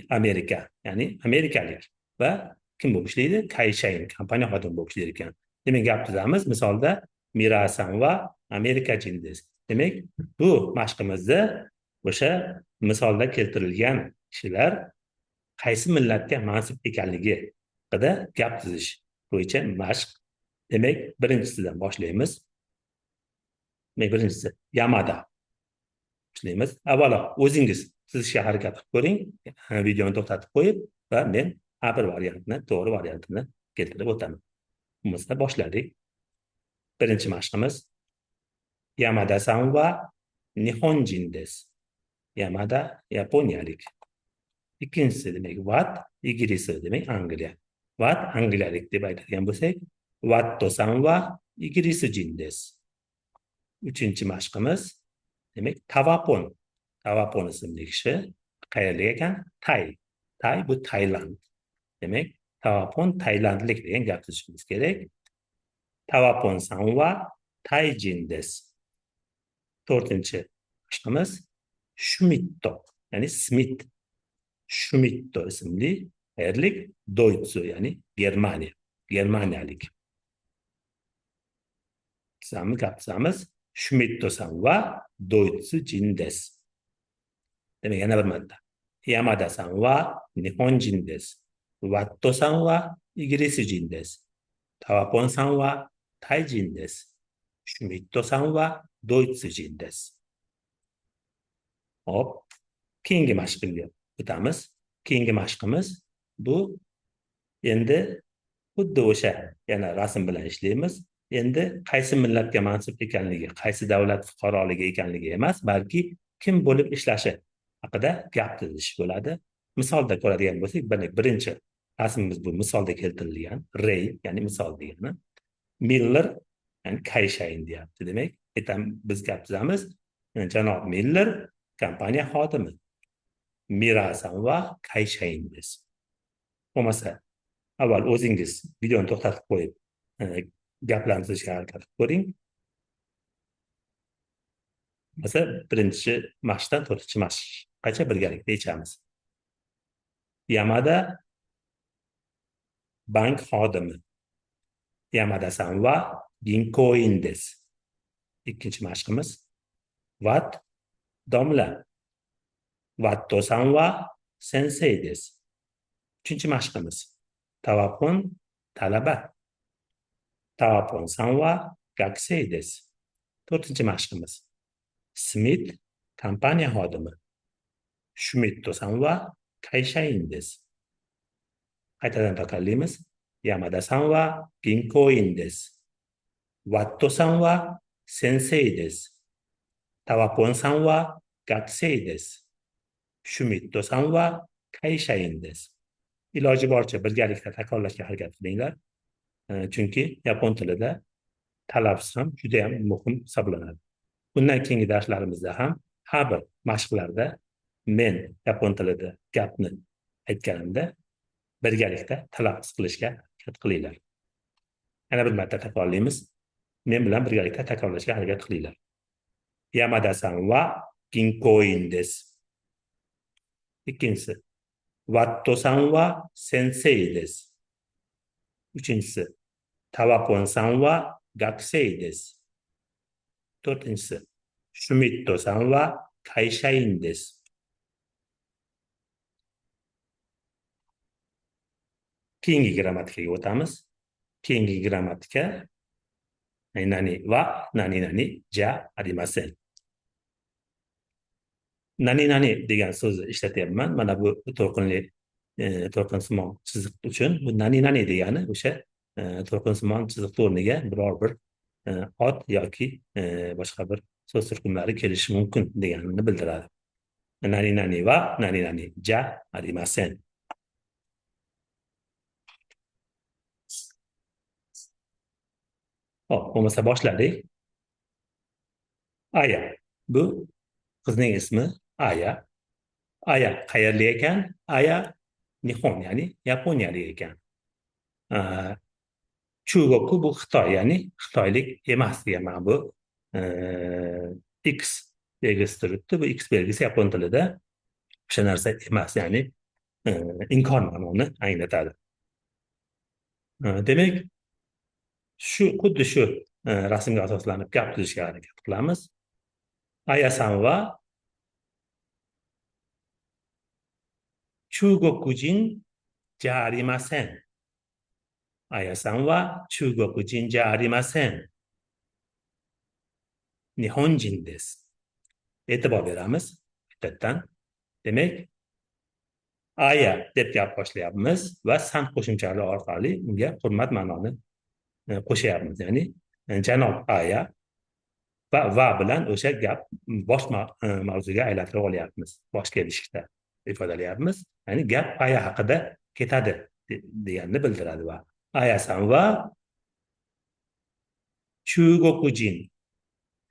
Amerika, ya'ni amerikalik va Kim bo'lib ishlaydi? Kayshain, kompaniya xodimi bo'lib ishlaydi ekan. Demak, gap tuzamiz. Misolda Mirasan va Amerika des. Demak, bu mashqimizda o'sha misolda keltirilgan kishilar qaysi millatga mansub ekanligi haqida gap tuzish bo'yicha mashq. Demak, birinchisidan boshlaymiz. Demak, birinchisi Yamada. Boshlaymiz. Avvalo o'zingiz tuzishga harakat qilib ko'ring. Videoni to'xtatib qo'yib va men har bir variantni, to'g'ri variantini keltirib o'taman. Bo'lmasa boshladik. Birinchi mashqimiz Yamada-san va Nihonjin desu. Yamada yaponiyalik. Ikkinchisi demak Wat Igirisi, demak Angliya. Wat angliyalik deb aytadigan bo'lsak, Watto-san va Igirisujin desu. Uchinchi mashqimiz demak Tavapon. Tavapon ismli kishi qayerlik ekan? Tay. Tay bu Tailand. Demak, Tavapon tailandlik degan gap tuzishimiz kerak. Tavapon-san va Tayjin desu. To'rtinchi mashqimiz Shumitto, ya'ni Smit. Shumitto ismli qayerlik? Doitsu, ya'ni Germaniya. Germaniyalik. Tuzamiz, gap tuzamiz. Shumitto-san va Doitsu-jin desu. Demak, yana bir marta. Yamada-san va Nihonjin desu. Watto-san va Igirisujin desu. Tavapon-san va Tayjin desu. Shumitto-san va Doitsujin desu. Hop, keyingi mashqga o'tamiz. Keyingi mashqimiz bu endi xuddi o'sha yana rasm bilan ishlaymiz. Endi qaysi millatga mansub ekanligi, qaysi davlat fuqaroligi ekanligi emas, balki kim bo'lib ishlashi haqida gap tuzish bo'ladi. Misolda ko'radigan bo'lsak, birinchi rasmimiz bu misolda keltirilgan Rey, ya'ni misol degani. Miller, ya'ni Kayshain deyapti. Demak, biz gap tuzamiz. Janob Miller kompaniya xodimi. Mirasan va Kayshain des. Bo'lmasa, avval o'zingiz videoni to'xtatib qo'yib, gaplarni tuzishga harakat qilib ko'ring. Masalan, birinchi mashqdan to'rtinchi mashqqacha birgalikda yechamiz. Yamada bank xodimi. Yamada-san va Ginkoin des. Ikkinchi mashqimiz Vat domla. Watto-san va sensei des. Uchinchi mashqimiz Tavapon talaba. Tavapon-san va gakusei des. To'rtinchi mashqimiz Smit kompaniya xodimi. Shumitto-san va Kayshain des. Qaytadan takrorlaymiz. Yamada-san va Ginkoin des. Watto-san va sensei des. Tavapon-san va gakusei des. Shumitto-san va Kayshain des. Iloji boricha birgalikda takrorlashga harakat qilinglar. Chunki yapon tilida talaffuz ham juda ham muhim hisoblanadi. Bundan keyingi darslarimizda ham har bir mashqlarda men yapon tilida gapni aytganimda birgalikda talaffuz qilishga harakat qilinglar. Yana bir marta takrorlaymiz. Men bilan birgalikda takrorlashga harakat qilinglar. Yamada-san va Ginkoin des. Ikkinchisi Watto-san va sensei des. Uchinchisi Tavapon-san va gakusei des. To'rtinchisi Shumitto-san va Kayshain des. Keyingi grammatikaga o'tamiz. Keyingi grammatika nani va nani nani ja arimasen. Nani nani degan so'zni ishlatyapman. Mana bu to'lqinli to'lqinsimon chiziq uchun bu nani nani degani o'sha to'lqinsimon chiziq o'rniga biror bir ot yoki boshqa bir so'z turkumlari kelishi mumkin deganini bildiradi. Nani nani va nani nani ja arimasen. Hop, bo'lmasa boshladik. Aya. Bu qizning ismi Aya. Aya qayerlik ekan? Aya Nihon, ya'ni yaponiyalik ekan. Chugoku bu Xitoy, ya'ni xitoylik emas degan ma'no bu. X belgisi turibdi. Bu X belgisi yapon tilida o'sha narsa emas, ya'ni inkor ma'noni anglatadi. Demak, shu xuddi shu rasmga asoslanib gap tuzishga harakat qilamiz. Aya-san wa chugokujin ja arimasen. Aya-san wa chugokujin ja arimasen. Nihonjin desu. E'tibor beramiz bittadan. Demak, aya deb gap boshlayapmiz va san qo'shimchali orqali unga hurmat ma'noni qo'shyapmiz. Ya'ni janob aya va bilan o'sha gap bosh mavzuga aylantirib olyapmiz. Bosh kelishda ifodalayapmiz. Ya'ni gap aya haqida ketadi deganni bildiradi va aya-san va chugokujin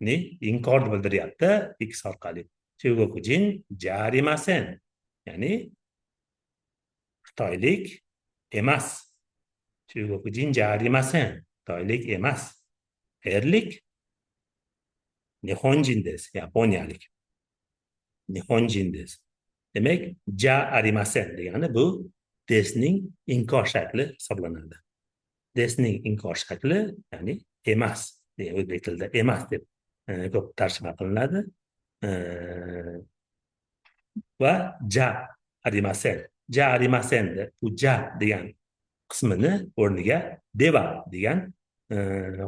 ni inkorni bildiryapti x orqali. Chugokujin ja arimasen, ya'ni xitoylik emas. Chugokujin ja arimasen, xitoylik emas. Qayerlik? Nihonjin desu, yaponiyalik. Nihonjin desu. Demak, ja arimasen degani bu desning inkor shakli hisoblanadi. Desning inkor shakli, ya'ni emas, degan o'zbek tilida emas deb ko'p tarjima qilinadi. Va ja arimasen, ja arimasen bu ja degan qismini o'rniga deva degan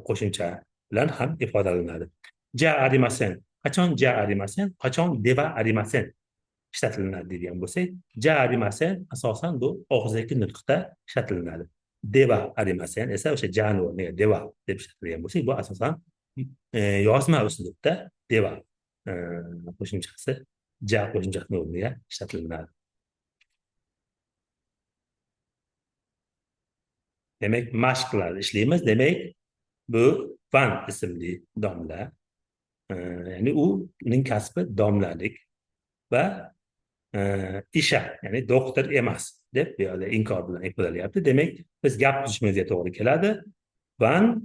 qo'shimcha bilan ham ifodalanadi. Ja arimasen, qachon ja arimasen, qachon deva arimasen ishlatilinadi degan bo'lsak, ja arimasen asosan bu og'zaki nutqda ishlatilinadi. Deva arimasen esa o'sha jani o'rniga deva deb ishlatilgan bo'lsak, bu asosan yozma uslubda deva qo'shimchasi ja qo'shimchasini o'rniga ishlatilinadi. Demak, mashqlar ishlaymiz. Demak, bu Van ismli domla, ya'ni uning kasbi domlalik va isha, ya'ni doktor emas deb bu yerda inkor bilan ifodalayapti. Demak, biz gap tuzishimizga to'g'ri keladi. Van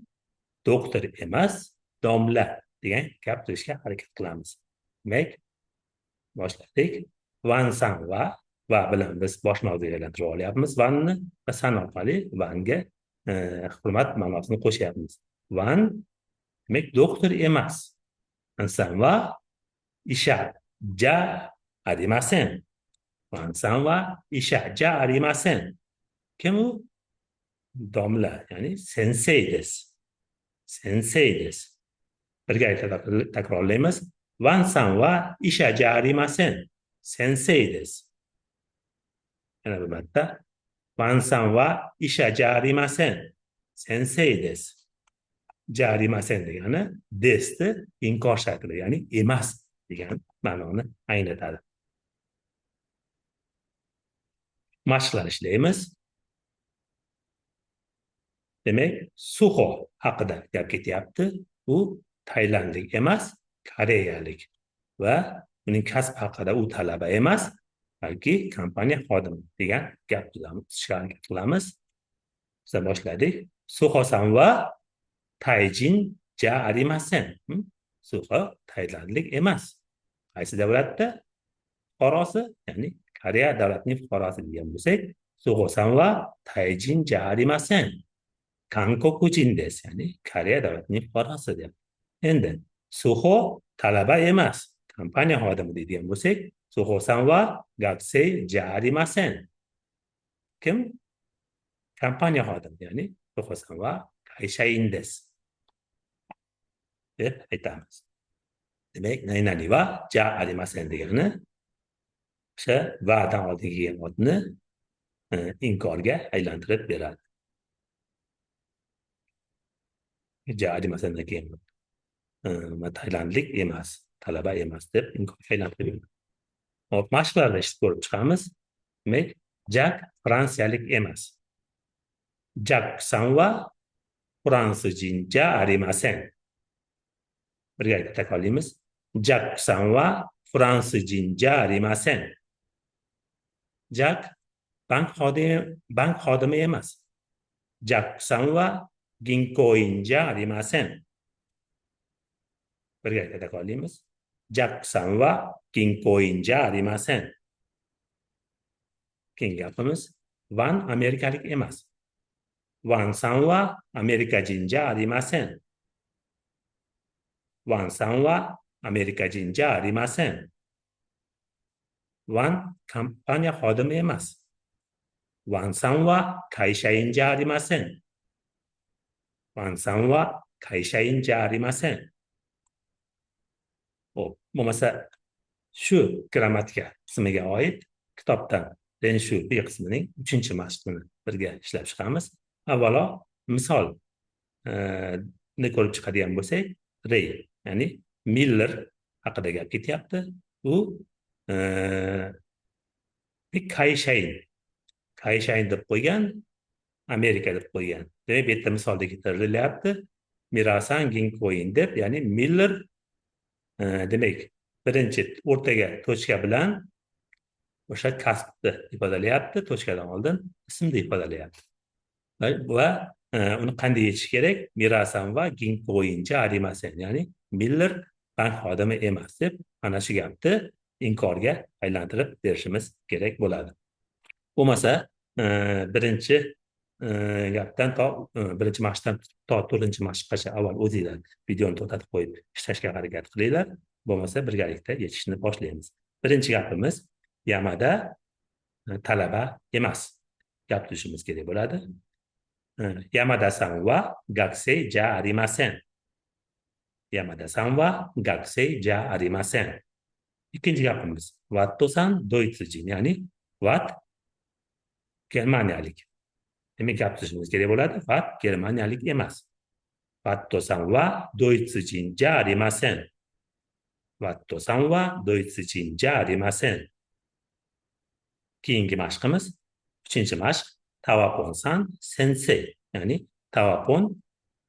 doktor emas, domla degan gap tuzishga harakat qilamiz. Demak, boshladik. Van san va bilan biz bosh mavzuga aylantirib olyapmiz vanni va san orqali vanga hurmat ma'nosini qo'shyapmiz. Van demak doktor emas. San va isha ja arimasen. Van san va isha ja arimasen. Kim u? Domla, ya'ni sensei desu. Sensei desu. Birga takrorlaymiz. Van san va isha ja arimasen. Sensei desu. Yana bir marta. Van san va isha ja arimasen. Sensei desu. Ja arimasen degani desni inkor shakli, ya'ni emas degan ma'noni anglatadi. Mashqlar ishlaymiz. Demak, Suxo haqida gap ketyapti. U taylandlik emas, koreyalik va uning kasb haqida u talaba emas, balki kompaniya xodimi degan gap tuzishga harakat qilamiz. Biz boshladik. Suxo-san va Tayjin ja arimasen. Suxo taylandlik emas. Qaysi davlatda fuqarosi? Ya'ni Koreya davlatining fuqarosi degan bo'lsak, Suxo-san va Tayjin ja arimasen. Kankokujin desu, ya'ni Koreya davlatining fuqarosi deyapti. Endi Suxo talaba emas, kompaniya xodimi deydigan bo'lsak, Suxo-san va gakusei ja arimasen. Kim? Kompaniya xodimi, ya'ni Suxo-san va kaishain desu deb aytamiz. Demak, naynani va ja arimasen degani o'sha vadan oldin kelgan otni inkorga aylantirib beradi. Ja arimasendan keyin taylandlik emas, talaba emas deb inkorga aylantirib beradi. Hop, mashqlarni eshitib ko'rib chiqamiz. Demak, Jak fransiyalik emas. Jak san va fransijin ja arimasen. Birga takrorlaymiz. Jak san va fransijin ja arimasen. Jak bank xodimi emas. Jak san va ginkoin ja arimasen. Birga takrorlaymiz. Jak san va ginkoin ja arimasen. Keyingi gapimiz Van amerikalik emas. Van san wa amerikajin ja arimasen. Van san wa amerikajin ja arimasen. Van kompaniya xodimi emas. Van san wa kaishain ja arimasen. Van san wa kaishain ja arimasen. Xo'p, bo'lmasa shu grammatika qismiga oid kitobdan Renshu B qismining 3-mashqini birga ishlab chiqamiz. Avvalo misol ni ko'rib chiqadigan bo'lsak, Rey, ya'ni Miller haqida gap ketyapti. U Kaishain deb qo'ygan, Amerika deb qo'ygan. Demak, bu yerda misolda keltirilyapti. Mirasan Ginkoin deb, ya'ni Miller, demak, birinchi o'rtaga tochka bilan o'sha kasbni ifodalayapti, tochkadan oldin ismni ifodalayapti. Va uni qanday yechish kerak? Mirasan va Ginkoinja arimasen, ya'ni Miller bank xodimi emas deb ana shu gapni inkorga aylantirib berishimiz kerak bo'ladi. Bo'lmasa, birinchi gapdan to birinchi mashqdan to 4-mashqqacha avval o'zinglar videoni to'xtatib qo'yib ishlashga harakat qilinglar. Bo'lmasa birgalikda yechishni boshlaymiz. Birinchi gapimiz Yamada talaba emas. Gap tuzishimiz kerak bo'ladi. Yamada-san wa gakusei ja arimasen. Yamada-san wa gakusei ja arimasen. Ikkinchi gapimiz Watto-san doitsujin, ya'ni Watt germaniyalik. Demak, gap tuzishimiz kerak bo'ladi. Watt germaniyalik emas. Watto-san wa doitsujin ja arimasen. Watto-san wa doitsujin ja arimasen. Keyingi mashqimiz 3-mashq Tavapon-san sensei, ya'ni Tavapon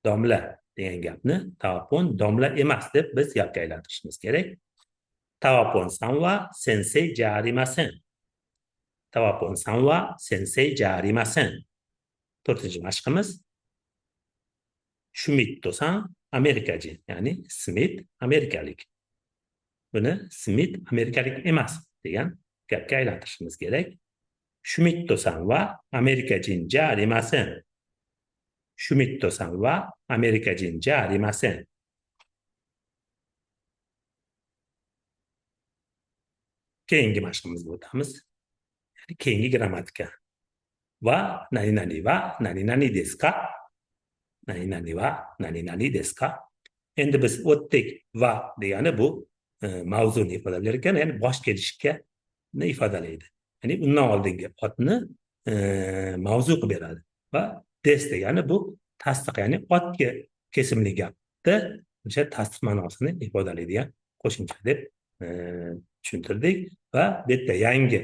domla degan gapni Tavapon domla emas deb biz gapga aylantirishimiz kerak. Tavapon-san wa sensei ja arimasen. Tavapon-san wa sensei ja arimasen. 4-mashqimiz Schmidt-san amerikajin, ya'ni Smith amerikalik. Buni Smith amerikalik emas degan gapga aylantirishimiz kerak. Schmidt-san wa amerikajin ja arimasen. Schmidt-san wa amerikajin ja arimasen. Keyingi mashqimizga o'tamiz. Ya'ni keyingi grammatika. Va nani nani va nani nani desu ka? Nani nani va nani nani desu ka? Endi biz o'tdik va degani bu mavzuni ifodalar ekan, ya'ni bosh kelishga ifodalaydi. Ya'ni undan oldingi otni mavzu qilib beradi. Va des degani bu tasdiq, ya'ni otga kesimli gapni o'sha tasdiq ma'nosini ifodalaydigan qo'shimcha deb tushuntirdik. Va bu yerda yangi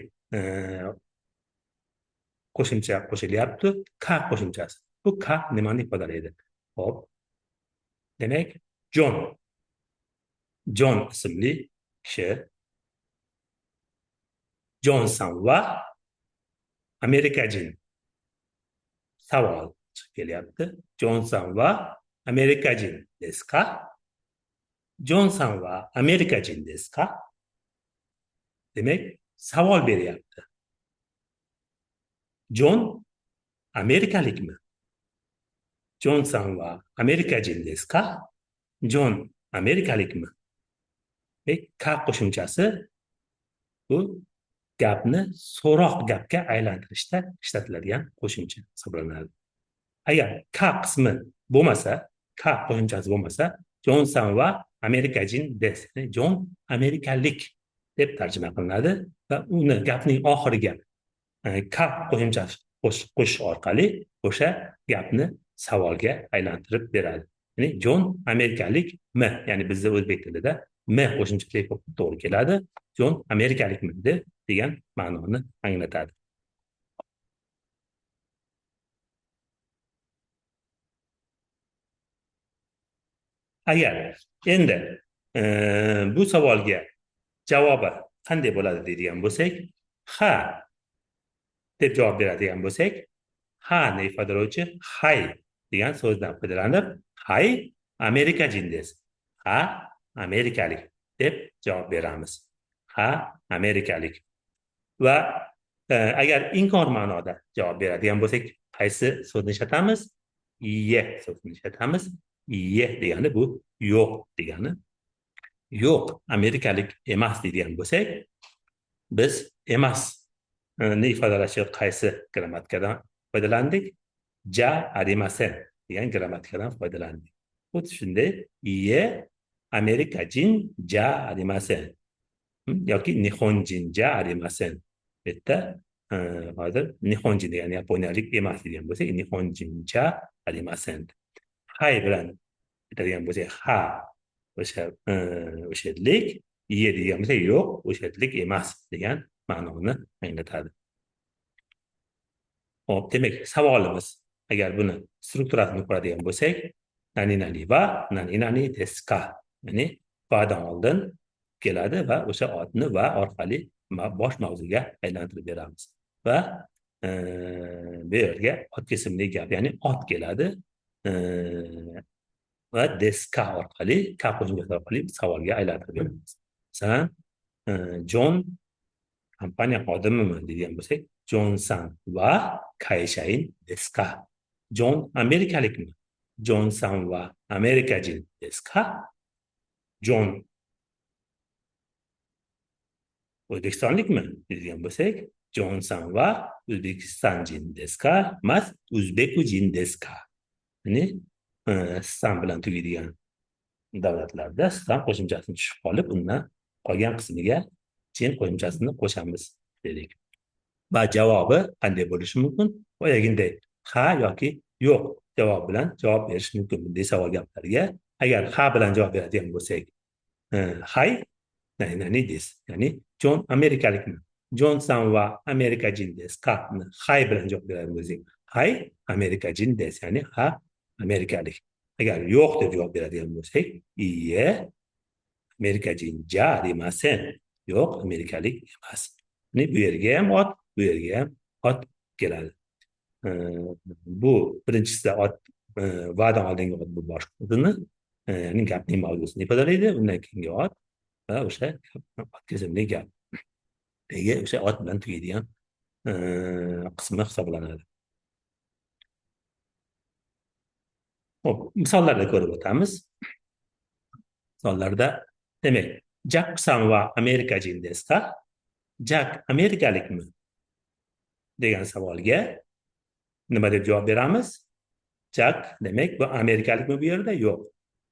qo'shimcha qo'shilyapti, k qo'shimchasi. Bu k nimani ifodalaydi? Xo'p. Demak, John ismli kishi Johnson va amerikajin. Savol chiqib kelyapti. Johnson va amerikajin desu ka? Johnson va amerikajin desu ka? Demak, savol beryapti. John amerikalikmi? Johnson va amerikajin desu ka? John amerikalikmi? Demak, k qo'shimchasi bu gapni so'roq gapga aylantirishda ishlatiladigan qo'shimcha hisoblanadi. Agar k qismi bo'lmasa, k qo'shimchasi bo'lmasa, Johnson va amerikajin des, ya'ni John amerikalik deb tarjima qilinadi va uni gapning oxiriga k qo'shimchasi qo'shish orqali o'sha gapni savolga aylantirib beradi. Ya'ni John amerikalikmi, ya'ni bizda o'zbek tilida m qo'shimchasi to'g'ri keladi. John amerikalikmi deb degan ma'noni anglatadi. Agar endi bu savolga javobi qanday bo'ladi deydigan bo'lsak, ha deb javob beradigan bo'lsak, ha ni ifodalovchi hay degan so'zdan foydalanib, hay amerikajin des, ha amerikalik deb javob beramiz. Ha amerikalik. Va agar inkor ma'noda javob beradigan bo'lsak Qaysi so'zni ishlatamiz? Iye so'zini ishlatamiz. Iye degani bu yo'q degani. Yo'q, amerikalik emas deydigan bo'lsak, biz emasni ifodalashga qaysi grammatikadan foydalandik? Ja arimasen degan grammatikadan foydalandik. Xuddi shunday iye amerikajin ja arimasen yoki nihonjin ja arimasen. Bu yerda hozir nihonjin degani yaponiyalik emas degan bo'lsak, nihonjin ja arimasen. Hay bilan aytadigan bo'lsak, ha o'sha o'sha yerlik, iye degan bo'lsak, yo'q, o'sha yerlik emas degan ma'noni anglatadi. Xo'p, demak, savolimiz, agar buni strukturasini ko'radigan bo'lsak, nani nani va nani nani desu ka, ya'ni vadan oldin keladi va o'sha otni va orqali bosh mavzuga aylantirib beramiz. Va bu yerga ot kesimli gap, ya'ni ot keladi va desu ka orqali, ka qo'shimchasi orqali savolga aylantirib beramiz. Masalan, Jon kompaniya xodimimi degan bo'lsak, Jon-san va kayshain desu ka. Jon amerikalikmi? Jon-san va amerikajin desu ka? Jon o'zbekistonlikmi degan bo'lsak, Jon-san va o'zbekistanjin desu ka emas, o'zbekujin desu ka. Ya'ni stan bilan tugaydigan davlatlarda stan qo'shimchasini tushib qolib, undan qolgan qismiga jin qo'shimchasini qo'shamiz dedik. Va javobi qanday bo'lishi mumkin? Boyagiday ha yoki yo'q javob bilan javob berish mumkin bunday savol gaplarga. Agar ha bilan javob beradigan bo'lsak, hay nani nani des, ya'ni Jon amerikalikmi? Jon-san va amerikajin des ka hay bilan javob beradigan bo'lsak, hay amerikajin des, ya'ni ha amerikalik. Agar yo'q deb javob beradigan bo'lsak, iye amerikajin ja arimasen, yo'q amerikalik emas. Ya'ni bu yerga ham ot, bu yerga ham ot keladi. Bu birinchisida ot, vadan oldingi ot bu bosh o'zini, ya'ni gapning mavzusini ifodalaydi. Undan keyingi ot va o'sha ot kesimli gap. Nega o'sha ot bilan tugaydigan qismi hisoblanadi. Xo'p, misollarda ko'rib o'tamiz. Misollarda, demak, Jack-san va amerikajin desu ka? Jack amerikalikmi degan savolga nima deb javob beramiz? Jack, demak, bu amerikalikmi bu yerda? Yo'q,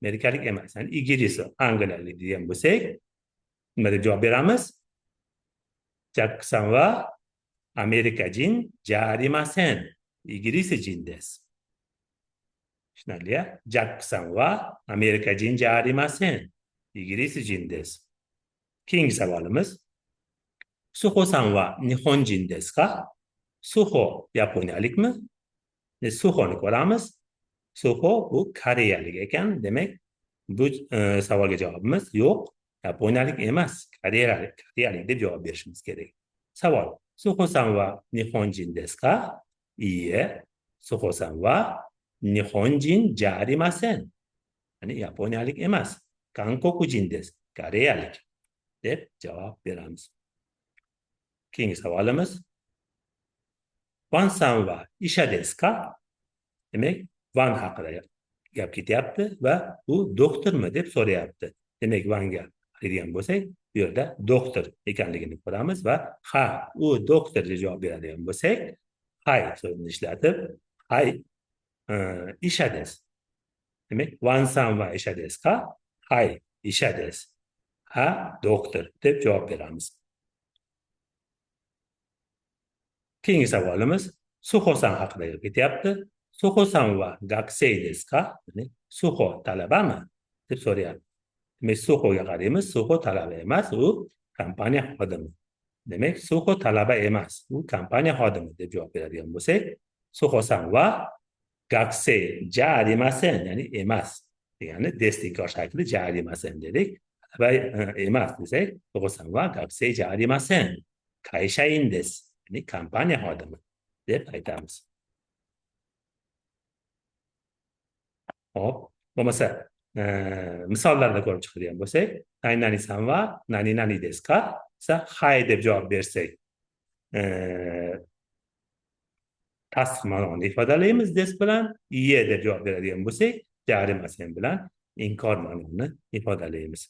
amerikalik emas. Ya'ni ingliz, angliyalik degan bo'lsak, nima deb javob beramiz? Jack-san va amerikajin ja arimasen, ingilisijin desu. Tushunarli-ya? Jack-san va amerikajin ja arimasen, ingilisijin desu. Keyingi savolimiz, Suho-san va nihonjin desu ka? Suho yaponiyalikmi? Suhoni ko'ramiz. Suho bu koreyalik ekan. Demak, bu savolga javobimiz yo'q, yaponiyalik emas, koreyalik deb javob berishimiz kerak. Savol: Suho-san va nihonjin desu ka? Iye, Suho-san va nihonjin ja arimasen. Ya'ni yaponiyalik emas, kankokujin desu, koreyalik deb javob beramiz. Keyingi savolimiz, Van-san va isha desu ka? Demak, Van haqida gap ketyapti va u doktormi deb so'rayapti. Demak, Vanga qaraydigan bo'lsak, bu yerda doktor ekanligini ko'ramiz va ha, u doktor deb javob beradigan bo'lsak, hay so'zini ishlatib, hay isha desu. Demak, Van-san va isha desu ka? Hay isha desu. Ha, doktor deb javob beramiz. Keyingi savolimiz Suho-san haqida gap ketyapti. Suho-san va gakusei desu ka? Ya'ni Suho talabami deb so'rayapti. Demak, Suhoga qaraymiz. Suho talaba emas, u kompaniya xodimi. Demak, Suho talaba emas, u kompaniya xodimi deb javob beradigan bo'lsak, Suho-san va gakusei ja arimasen, ya'ni emas degani des inkor shakli ja arimasen dedik. Talaba emas desak, Suho-san va gakusei ja arimasen, kaishain desu, ya'ni kompaniya xodimi deb aytamiz. Xo'p, bo'lmasa misollarda ko'rib chiqadigan bo'lsak, nani nani san va nani nani desu ka? Desa, hay deb javob bersak, Tasdiq ma'noni ifodalaymiz des bilan, iye deb javob beradigan bo'lsak, ja arimasen bilan inkor ma'noni ifodalaymiz.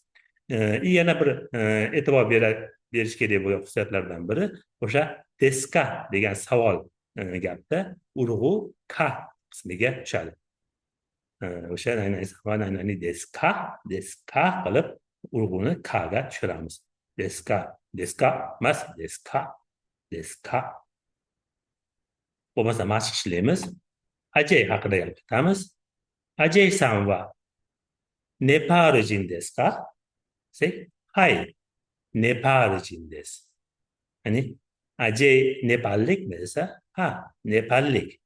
Yana bir e'tibor berish kerak bo'lgan xususiyatlardan biri o'sha deska degan savol gapda urg'u ka qismiga tushadi. O'sha deska, deska qilib urg'uni kaga tushiramiz. Deska, deska emas, deska, deska. Bo'lmasa mashq ishlaymiz. Ajay haqida gapiramiz. Ajay san va Nepalijin desu ka? Hay, Nepalijin desu. Ya'ni Ajay Nepallikmi desa, ha, Nepallik.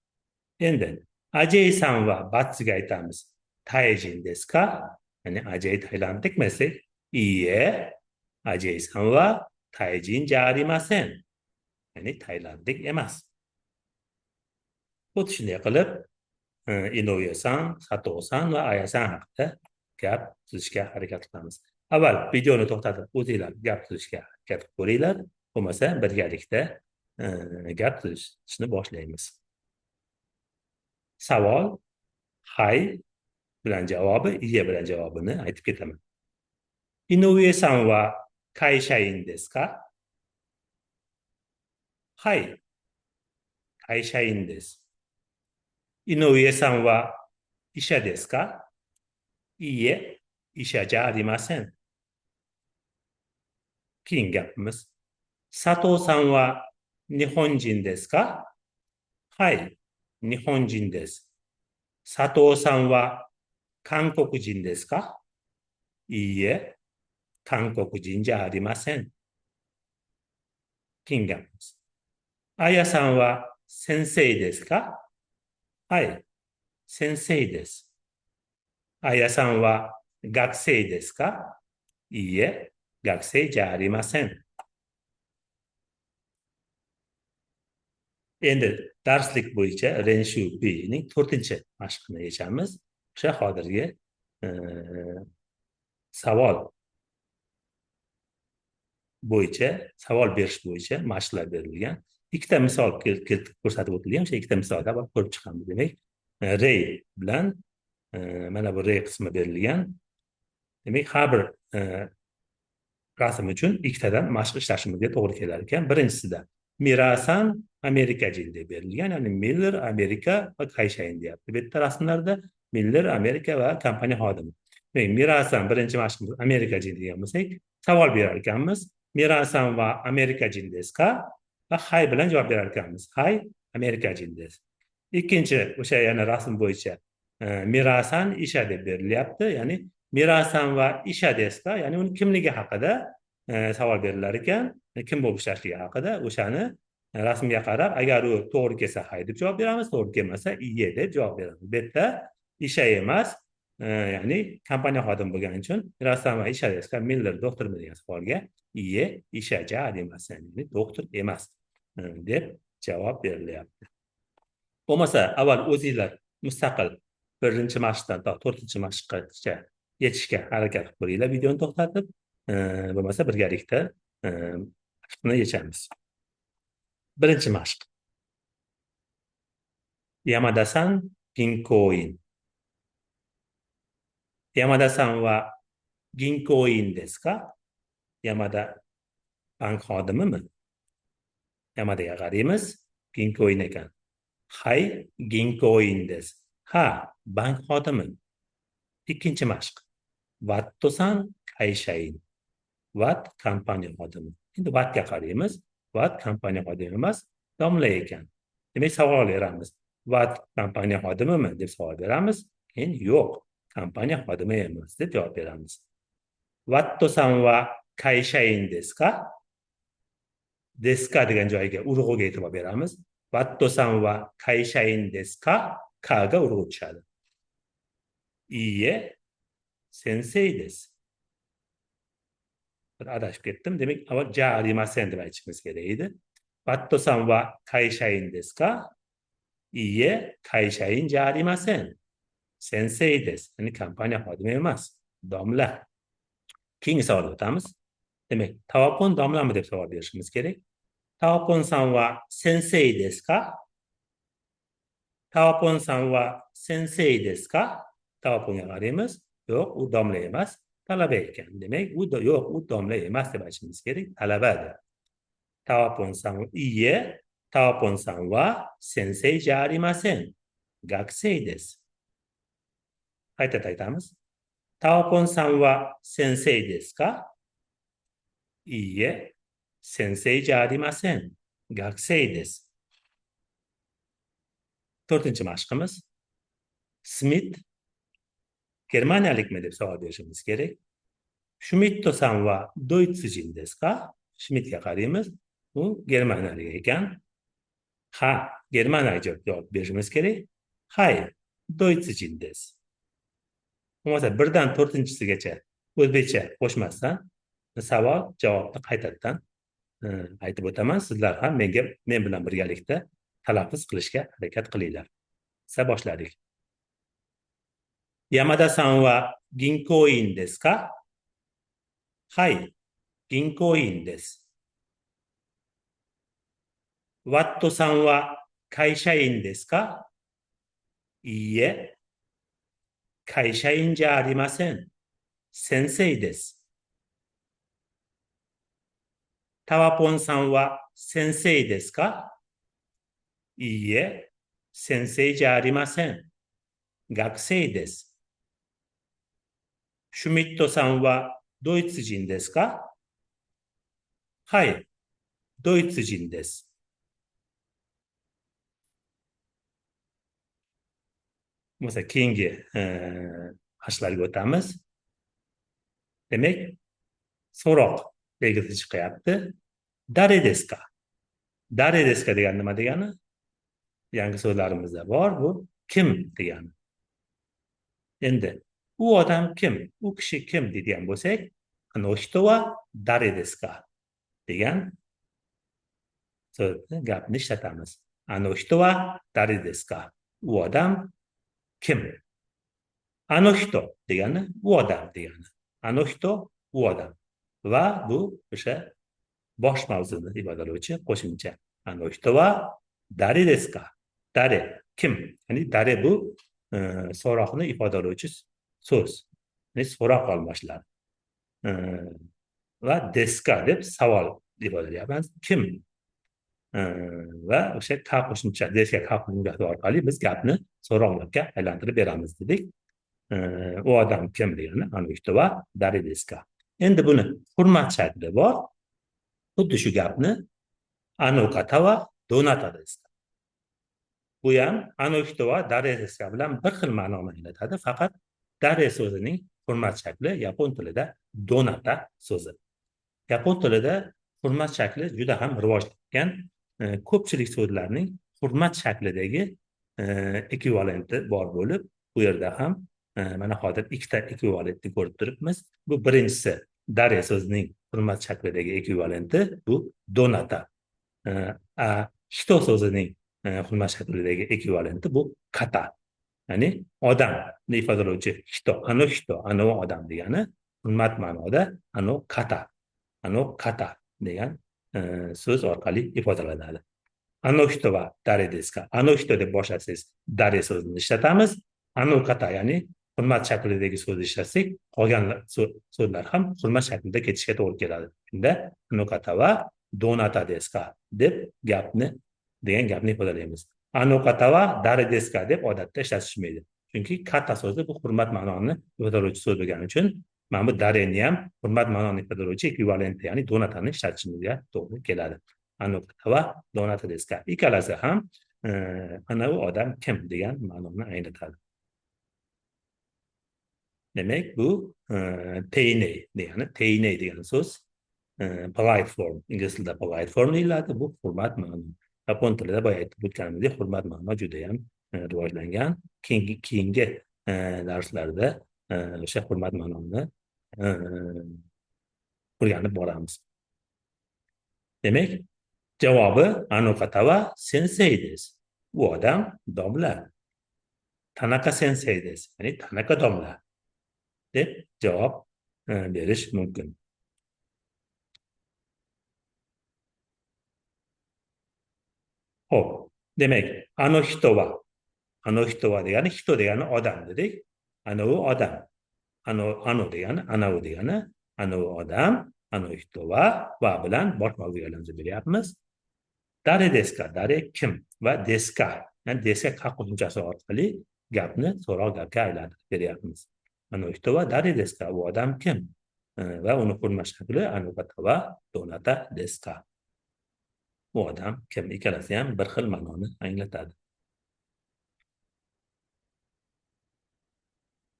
Endi Ajay san va Batsiga aytamiz. Tayjin desu ka? Ya'ni Ajay Tailandlikmi desak, iye, Ajay san va Tayjin ja arimasen. Ya'ni Tailandlik emas. Xuddi shunday qilib Inoue-san, Sato-san va Aya-san haqida gap tuzishga harakat qilamiz. Avval videoni to'xtatib o'zinglar gap tuzishga harakat qilib ko'ringlar, bo'lmasa birgalikda gap tuzishni boshlaymiz. Savol hay bilan javobi, iye bilan javobini aytib ketaman. Inoue-san wa kaishain desu ka? Hay, kaishain desu. Inoue-san wa isha desu ka? Iye, isha ja arimasen. Keyingi gapimiz. Sato-san wa nihonjin desu ka? Hay, nihonjin desu. Sato-san wa kankokujin desu ka? Iye, kankokujin ja arimasen. Keyingi gapimiz. Aya-san wa sensei desu ka? Hay, sensei desu. Aya-san wa gakusei desu ka? Iye, gakusei ja arimasen. Endi darslik bo'yicha Renshu B ning 4-mashqini yechamiz. O'sha hozirgi savol bo'yicha, savol berish bo'yicha mashqlar berilgan. Ikkita misol ko'rsatib o'tilgan. O'sha ikkita misolda ko'rib chiqamiz. Demak, rey bilan mana bu rey qismi berilgan. Demak, har bir rasm uchun ikkitadan mashq ishlashimizga to'g'ri kelar ekan. Birinchisida Mirasan Amerikajin deb berilgan, ya'ni Miller Amerika va Kayshain deyapti. Bu yerda rasmlarda Miller Amerika va kompaniya xodimi. Demak, Mirasan birinchi mashqimiz Amerikajin degan bo'lsak, savol berar ekanmiz. Mirasan va Amerikajin desu ka? Va hay bilan javob berar ekanmiz. Hay, Amerikajin desu. Ikkinchi o'sha yana rasm bo'yicha Mirasan isha deb berilyapti. Ya'ni Mirasan va isha desu ka? Ya'ni uning kimligi haqida savol berilar ekan, kim bo'lib ishlashligi haqida. O'shani rasmga qarab, agar u to'g'ri kelsa hay deb javob beramiz, to'g'ri kelmasa iye deb javob beramiz. Bu yerda isha emas, ya'ni kompaniya xodimi bo'lgani uchun Mirasan va isha desu ka, Miller doktormi degan savolga iye, isha ja demas, ya'ni doktor emas deb javob berilyapti. Bo'lmasa avval o'zinglar mustaqil 1-mashqdan to 4-mashqqacha yechishga harakat qilib ko'ringlar, videoni to'xtatib, bo'lmasa birgalikda mashqni yechamiz. Birinchi mashq. Yamada-san ginkoin. Yamada-san wa ginkoin desu ka? Yamada bank xodimimi? Yamadaga qaraymiz, ginkoin ekan. Hay, ginkoin desu. Ha, bank xodimi. Ikkinchi mashq. Watto-san kaishain. Watt kompaniya xodimi. Endi Wattga qaraymiz. Watt kompaniya xodimi emas, domla ekan. Demak, savol beramiz. Watt kompaniya xodimimi deb savol beramiz. Keyin yo'q, kompaniya xodimi emas deb javob beramiz. Watto-san wa kaishain desu ka? Desu ka degan joyga urg'uga e'tibor beramiz. Watto-san wa kaishain desu ka? Kaga urg'u tushadi. Iye, sensei desu. Bir adashib ketdim. Demak, avval ja arimasen deb aytishimiz kerak edi. Watto-san wa kaishain desu ka? Iye, kaishain ja arimasen. Sensei desu. Ya'ni kompaniya xodimi emas, domla. Keyingi savolga o'tamiz. Demak, Tavapon domlami deb savol berishimiz kerak. Tavapon-san wa sensei desu ka? Tawapon-san wa sensei desu ka? Tawaponga qaraymiz. Yo'q, u domla emas, talaba ekan. Demak, u yo'q, u domla emas deb aytishimiz kerak, talaba deb. Tawapon-san iye, Tawapon-san wa sensei ja arimasen. Gakusei desu. Qayta aytamiz. Tawapon-san wa sensei desu ka? Iye, sensei ja arimasen. Gakusei desu. To'rtinchi mashqimiz. Smit germaniyalikmi deb savol berishimiz kerak. Schmidt-san wa doitsujin desu ka? Schmidtga qaraymiz. U germaniyalik ekan. Ha, germaniyalik javob berishimiz kerak. Hay, doitsujin desu. Bo'lmasa birdan to'rtinchisigacha o'zbekcha qo'shmasdan savol javobni qaytadan aytib o'taman. Sizlar ham men bilan birgalikda talaffuz qilishga harakat qilinglar. Biz boshladik. Yamada-san wa ginkoin desu ka? Hay, ginkoin desu. Watto-san wa kaishain desu ka? Iie, kaishain ja arimasen. Sensei desu. Tawapon-san wa sensei desu ka? Iie, sensei ja arimasen. Gakusei desu. Schmidt-san wa doitsujin desu ka? Hai, doitsujin desu. Bo'lmasa keyingi mashqlarga o'tamiz. Demak, so'roq belgisi chiqyapti. Dare desu ka? Dare desu ka degani nima degani? Yangi so'zlarimizda bor, bu kim degani. Endi u odam kim, u kishi kim deydigan bo'lsak, ano hito wa dare desu ka degan so'zni, gapni ishlatamiz. Ano hito wa dare desu ka? U odam kim? Ano hito degani u odam degani. Ano hito u odam. Va bu o'sha bosh mavzuni ifodalovchi qo'shimcha. Ano hito wa dare desu ka? Dare kim? Ya'ni dare bu so'roqni ifodalovchi so'z. Ya'ni so'roq olmoshlari. Va deska deb savol ifodalayapmiz. Kim? Va o'sha ka qo'shimcha, deska ka qo'shimchasi orqali biz gapni so'roqlarga aylantirib beramiz dedik. U odam kim degani ano hito wa dare desu ka. Endi buni hurmat shakli bor. Xuddi shu gapni ano kata wa donata desu ka. Bu ham ano hito wa dare desu ka bilan bir xil ma'noni anglatadi, faqat dare so'zining hurmat shakli yapon tilida donata so'zi. Yapon tilida hurmat shakli juda ham rivojlangan. Ko'pchilik so'zlarning hurmat shaklidagi ekvivalenti bor bo'lib, bu yerda ham mana hozir ikkita ekvivalentni ko'rib turibmiz. Bu birinchisi dare so'zining hurmat shaklidagi ekvivalenti, bu donata. Hito so'zining hurmat shaklidagi ekvivalenti bu kata. Ya'ni odamni ifodalovchi hito, ano hito, ano odam degani hurmat ma'noda ano kata, ano kata degan so'z orqali ifodalanadi. Ano hito va dare desu ka. Ano hito deb boshlasangiz dare so'zini ishlatamiz. Ano kata, ya'ni hurmat shaklidagi so'zni ishlatsak, qolgan so'zlar ham hurmat shaklida ketishga to'g'ri keladi. Shunda ano kata va donata desu ka deb gapni degan gapni ifodalaymiz. Ano kata va dare desu ka deb odatda ishlatishmaydi. Chunki kata so'zi bu hurmat ma'noni ifodalovchi so'z bo'lgani uchun mana bu dareni ham hurmat ma'noni ifodalovchi ekvivalenti, ya'ni donatani ishlatishimizga to'g'ri keladi. Ano kata va donata desu ka. Ikkalasi ham ana u odam kim degan ma'noni anglatadi. Demak, bu teinei degani, teinei degan so'z polite form, ingliz tilida polite form deyiladi. Bu hurmat ma'no. Yapon tilida boya aytib o'tganimizdek hurmat ma'no juda ham rivojlangan. Keyingi darslarda o'sha hurmat ma'noni o'rganib boramiz. Demak, javobi ano kata wa sensei desu. U odam domla. Tanaka sensei desu, ya'ni Tanaka domla deb javob berish mumkin. Xo'p, demak, ano hito wa Ano hito wa degani, hito degani odam dedik. Ana u odam. Ano, ano degani, ana u degani, ana u odam, ano hito wa, va bilan bosh mavzuga aylantirib beryapmiz. Dare desu ka? Dare kim va desu ka, ya'ni desu ka qo'shimchasi orqali gapni so'roq gapga aylantirib beryapmiz. Ano hito wa dare desu ka? U odam kim? Va uni hurmat shakli ano kata wa donata desu ka? U odam kim? Ikkalasi ham bir xil ma'noni anglatadi.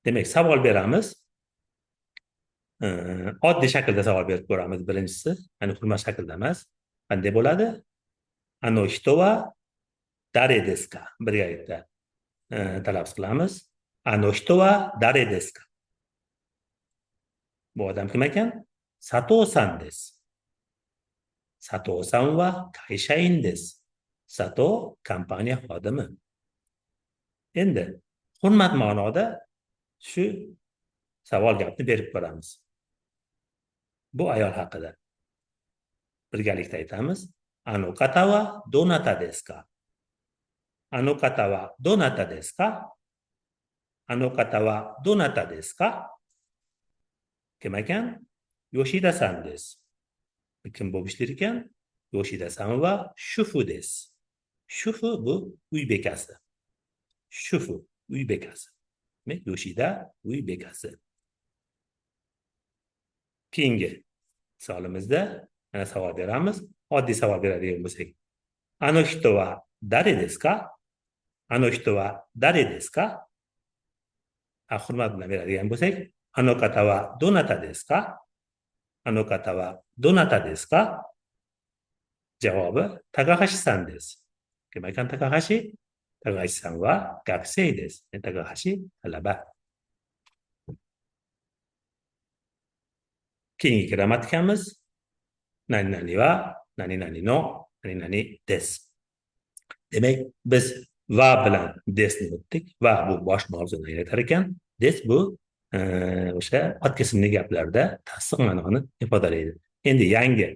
Demak, savol beramiz. Oddiy shaklda savol berib ko'ramiz. Birinchisi, ya'ni hurmat shaklda emas. Qanday bo'ladi? Ano hito wa dare desu ka? Birgalikda talaffuz qilamiz. Ano hito wa dare desu ka? Bu odam kim ekan? Sato-san desu. Sato-san wa kaishain desu. Sato kompaniya xodimi. Endi hurmat ma'noda shu savol gapni berib ko'ramiz. Bu ayol haqida. Birgalikda aytamiz. Ano kata wa donata desu ka? Ano kata wa donata desu ka? Ano kata wa donata desu ka? Kim ekan? Yoshida-san desu. Kim bo'lib ishlar ekan? Yoshida-san va shufu desu. Shufu bu uy bekasi. Shufu uy bekasi. Demak, Yoshida uy bekasi. Keyingi misolimizda yana savol beramiz. Oddiy savol beradigan bo'lsak, ano hito wa dare desu ka? Ano hito wa dare desu ka? Hurmat bilan beradigan bo'lsak, ano kata wa donata desu ka? Ano kata wa donata desu ka? Javobi Takahashi-san desu. Kim ekan Takahashi? Takahashi-san wa gakusei desu. Takahashi talaba. Keyingi grammatikamiz nani nani va nani nani no nani nani desu. Demak, biz va bilan desni o'tdik. Va bu bosh mavzuni anglatar ekan. Des bu o'sha ot kesimli gaplarda tasdiq ma'noni ifodalaydi. Endi yangi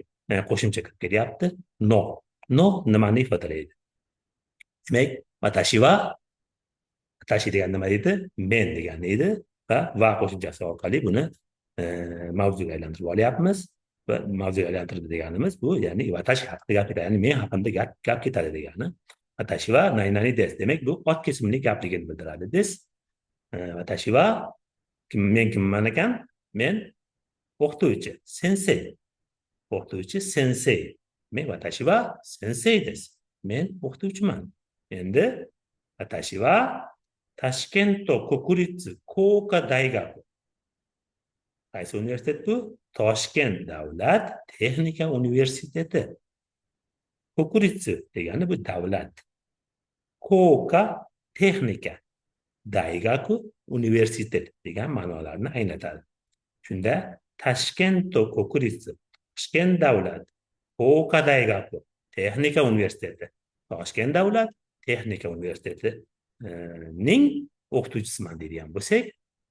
qo'shimcha kirib kelyapti. No. No nimani ifodalaydi? Demak, watashi wa, watashi degani nima deydi? Men degani edi va va qo'shimchasi orqali buni mavzuga aylantirib olyapmiz. Va mavzuga aylantirdi deganimiz bu, ya'ni watashi haqida gap ketadi, ya'ni men haqimda gap ketadi degani. Watashi wa nani nani des. Demak, bu ot kesimli gapligini bildiradi. Des. Watashi wa kim, men kimman ekan? Men o'qituvchi, sensei. O'qituvchi sensei. Men watashi wa sensei des. Men o'qituvchiman. Endi watashi wa Tashkent Kokuritsu Koka Daigaku. Qaysi universitet bu? Toshkent Davlat Texnika Universiteti. Kokuritsu degani bu davlat. Koka texnika, Daigaku universitet degan ma'nolarni anglatadi. Shunda Tashkent Kokuritsu, Toshkent Davlat Koka Daigaku Texnika Universiteti, Toshkent Davlat Texnika Universitetining o'qituvchisiman deydigan bo'lsak,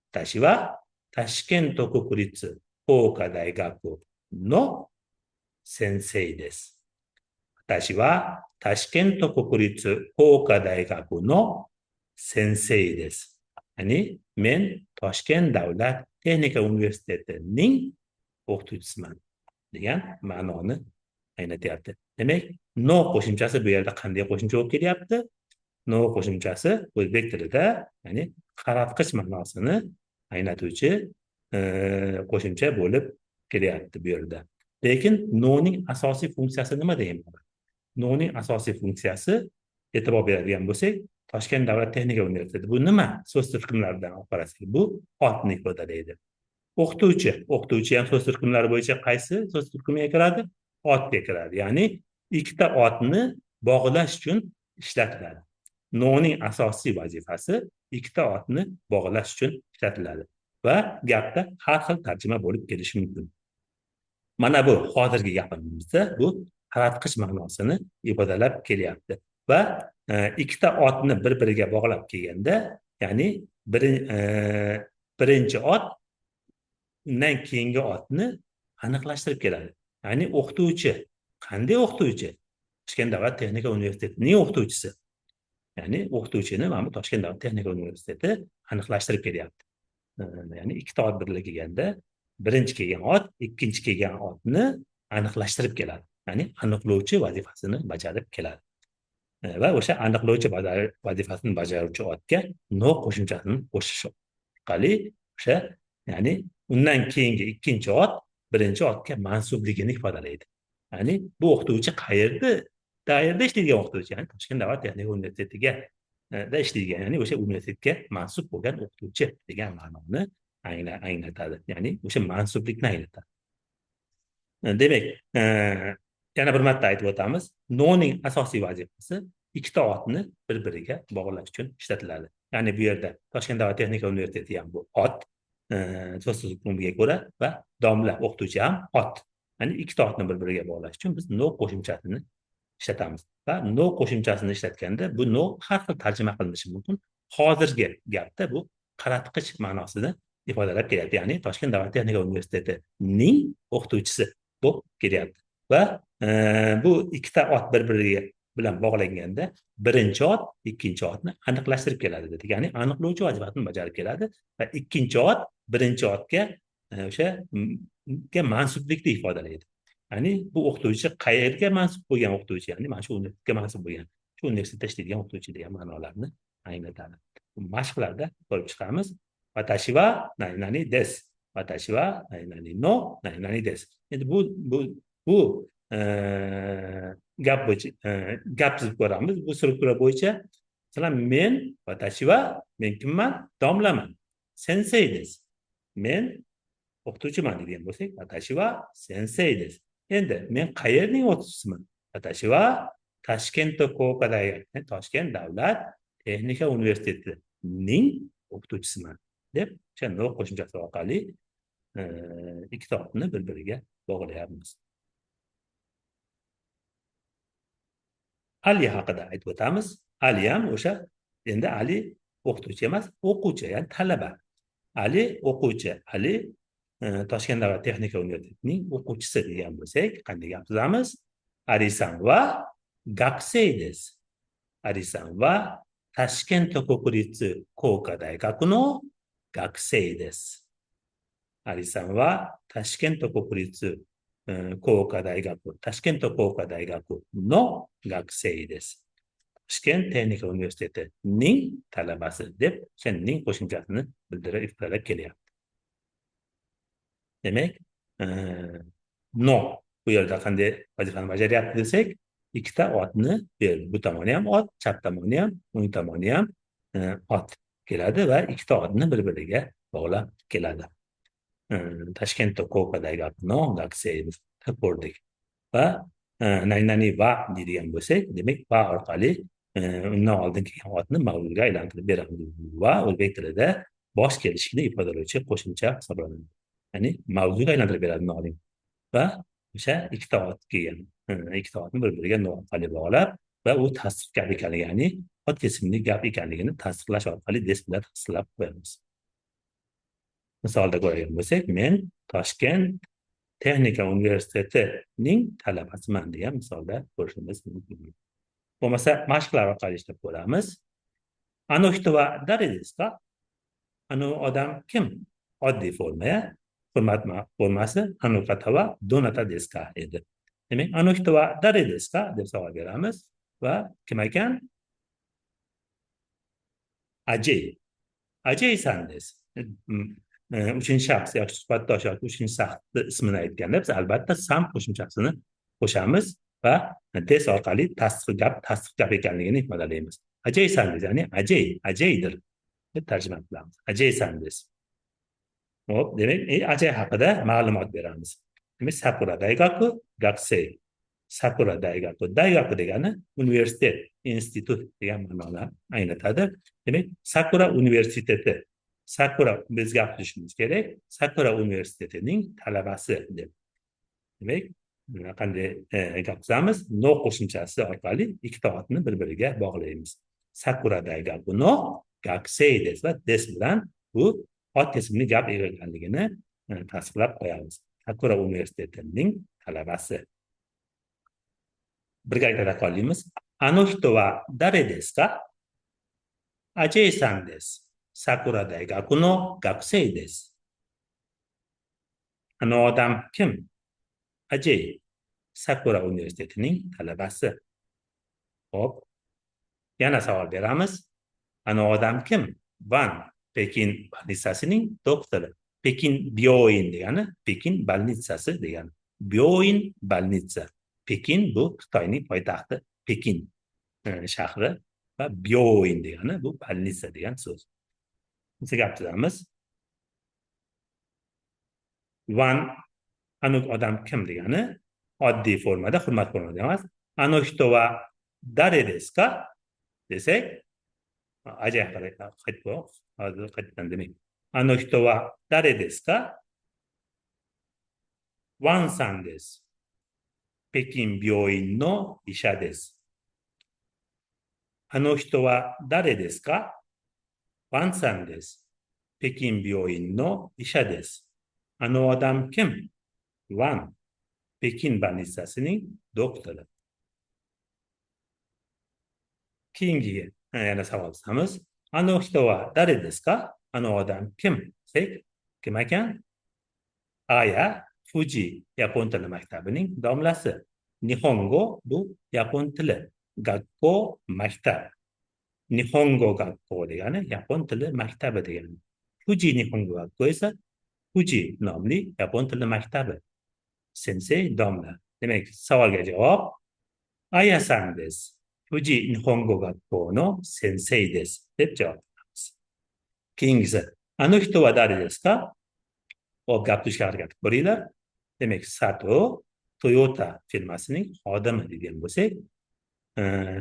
watashi wa Tashkent Kokuritsu Koka Daigaku no sensei desu. Watashi wa Tashkent Kokuritsu Koka Daigaku no sensei desu. Ya'ni men Toshkent Davlat Texnika Universitetining o'qituvchisiman degan ma'noni anglatyapti. Demak, no qo'shimchasi bu yerda qanday qo'shimcha bo'lib kelyapti? No qo'shimchasi o'zbek tilida, ya'ni qaratqich ma'nosini anglatuvchi qo'shimcha bo'lib kelyapti bu yerda. Lekin noning asosiy funksiyasi nima degan bo'ladi? Noning asosiy funksiyasi, e'tibor beradigan bo'lsak, Toshkent Davlat Texnika Universiteti bu nima? So'z turkumlaridan olib qarasak, bu otni ifodalaydi. O'qituvchi, o'qituvchi ham so'z turkumlari bo'yicha qaysi so'z turkumiga kiradi? Otga kiradi. Ya'ni ikkita otni bog'lash uchun ishlatiladi. Noning asosiy vazifasi ikkita otni bog'lash uchun ishlatiladi va gapda har xil tarjima bo'lib kelishi mumkin. Mana bu hozirgi gapimizda bu qaratqich ma'nosini ifodalab kelyapti va ikkita otni bir-biriga bog'lab kelganda, ya'ni birinchi ot undan keyingi otni aniqlashtirib keladi. Ya'ni o'qituvchi, qanday o'qituvchi? Toshkent Davlat Texnika Universitetining o'qituvchisi. Ya'ni o'qituvchini mana bu Toshkent davlat texnika universiteti aniqlashtirib kelyapti. Ya'ni ikkita ot birga kelganda birinchi kelgan ot ikkinchi kelgan otni aniqlashtirib keladi. Ya'ni aniqlovchi vazifasini bajarib keladi. Va o'sha aniqlovchi vazifasini bajaruvchi otga no qo'shimchasini qo'shish orqali o'sha, ya'ni undan keyingi ikkinchi ot birinchi otga mansubligini ifodalaydi. Ya'ni bu o'qituvchi qayerda ishlaydigan o'qituvchi, ya'ni Toshkent davlat texnika universitetiga da ishlaydigan, ya'ni o'sha universitetga mansub bo'lgan o'qituvchi degan ma'noni anglatadi. Ya'ni o'sha mansublikni anglatadi. Demak, yana bir marta aytib o'tamiz, noning asosiy vazifasi ikkita otni bir-biriga bog'lash uchun ishlatiladi. Ya'ni bu yerda Toshkent davlat texnika universiteti ham bu ot, so'z tuzukligiga ko'ra, va domla o'qituvchi ham ot. Ya'ni ikkita otni bir-biriga bog'lash uchun biz no qo'shimchasini ishlatamiz. Va no qo'shimchasini ishlatganda bu no har xil tarjima qilinishi mumkin. Hozirgi gapda bu qaratqich ma'nosini ifodalab kelyapti. Ya'ni Toshkent davlat texnika universitetining o'qituvchisi bo'lib kelyapti. Va bu ikkita ot bir-biriga bilan bog'langanda birinchi ot ikkinchi otni aniqlashtirib keladi dedik. Ya'ni aniqlovchi vazifasini bajarib keladi va ikkinchi ot birinchi otga o'sha mansublikni ifodalaydi. Ya'ni bu o'qituvchi qayerga mansub bo'lgan o'qituvchi, ya'ni mana shu universitetga mansub bo'lgan, shu universitetda ishlaydigan o'qituvchi degan ma'nolarni anglatadi. Bu mashqlarda ko'rib chiqamiz. Watashi wa nani nani desu. Watashi wa nani nani no nani nani desu. Endi bu gap bo'yicha gap tuzib ko'ramiz. Bu struktura bo'yicha masalan men watashi wa, men kimman? Domlaman. Sensei desu. Men o'qituvchiman degan bo'lsak, watashi wa sensei desu. Endi men qayerning o'qituvchisiman? Watashi wa Toshkent Koka Daigaku, Toshkent davlat texnika universitetining o'qituvchisiman deb o'sha no qo'shimchasi orqali ikkita otni bir-biriga bog'layapmiz. Ali haqida aytib o'tamiz. Ali ham o'sha, endi Ali o'qituvchi emas, o'quvchi, ya'ni talaba. Ali o'quvchi, Ali Toshkent davlat texnika universitetining o'quvchisi degan bo'lsak, qanday gap tuzamiz? Arisan va gakusei desu. Arisan va Tashkent Kokuritsu Koka Daigaku no gakusei desu. Arisan va Tashkent Kokuritsu Koka Daigaku, Tashkent Koka Daigaku no gakusei desu. Toshkent texnika universitetining talabasi deb o'sha ning qo'shimchasini bildirib ifodalab kelyapti. Demak, no bu yerda qanday vazifani bajaryapti desak, ikkita otni bu tomoni ham ot, chap tomoni ham, o'ng tomoni ham ot keladi va ikkita otni bir-biriga bog'lab keladi. Toshkent Koka Daigaku no gakusei deb ko'rdik. Va nani nani va deydigan bo'lsak, demak va orqali undan oldin kelgan otni mavzuga aylantirib beramiz. Va o'zbek tilida bosh kelishini ifodalovchi qo'shimcha hisoblanadi. Ya'ni mavzuga aylantirib beradi noling. Va o'sha ikkita ot kelgan, ikkita otni bir-biriga no orqali bog'lab va u tasdiq gap ekanligi, ya'ni ot kesimli gap ekanligini tasdiqlash orqali des bilan tasdiqlab qo'yamiz. Misolda ko'rgan bo'lsak, men Toshkent texnika universitetining talabasiman degan misolda ko'rishimiz mumkin. Bo'lmasa mashqlar orqali ishlab ko'ramiz. Ano hito wa dare desu ka? Ano odam kim? Oddiy forma, hurmat formasi ano kata wa donata desu ka edi. Demak, ano hito wa dare desu ka deb savol beramiz va kim ekan? Ajay. Ajay san desu. Uchinchi shaxs yoki suhbatdosh yoki uchinchi shaxsni ismini aytganda biz albatta sam qo'shimchasini qo'shamiz va des orqali tasdiq gap ekanligini ifodalaymiz. Ajay san des, ya'ni ajay, ajaydir deb tarjima qilamiz. Ajay san des. Hop, demak, ajay haqida ma'lumot beramiz. Demak, Sakura Daigaku gakusei. Sakura Daigaku, Daigaku degani universitet, institut degan ma'noni anglatadi. Demak, Sakura universiteti. Sakura biz gap tuzishimiz kerak. Sakura universitetining talabasi deb. Demak, qanday gap tuzamiz? No qo'shimchasi orqali ikkita otni bir-biriga bog'laymiz. Sakura Daigaku no gakusei des va des bilan bu ot kesimli gap ekanligini tasdiqlab qo'yamiz. Sakura universitetining talabasi. Birgalikda takrorlaymiz. Ano hito wa dare desu ka? Ajay san desu. Sakura daigaku no gakusei desu. Ana odam kim? Ajay. Sakura universitetining talabasi. Xo'p. Yana savol beramiz. Ana odam kim? Van, Pekin больницasining doktori. Pekin Bioin degani Pekin больницasi degani. Bioin больница. Pekin bu Xitoyning poytaxti Pekin shahri va Bioin degani bu больница degan so'z. Biz gap tuzamiz. Van anu odam kim degani oddiy formada, hurmat formada emas. Ano hito wa dare desu ka desak, Ajay haqida qaytib hozir qaytadan demak. Ano hito wa dare desu ka? Wan san desu. Pekin byoin no isha desu. Ano hito wa dare desu ka? Wan san desu. Pekin byoin no isha desu. Ano odam kim? Van. Pekin больницasining doktori. Keyingi yana savol tuzamiz. Ano hito wa dare desu ka? Ano odam kim? Desak, kim ekan? Aya Fuji yapon tili maktabining domlasi. Nihongo bu yapon tili. Gakko maktab. Nihongo gakko degani yapon tili maktabi degani. Fuji Nihongo gakko esa Fuji nomli yapon tili maktabi. Sensei domla. Demak, savolga javob Aya-san desu. Fuji Nihongo gakko no sensei desu deb javob beramiz. Keyingisi, ano hito wa dare desu ka? Xo'p, gap tuzishga harakat qilib ko'ringlar. Demak, Sato Toyota firmasining xodimi degan bo'lsak,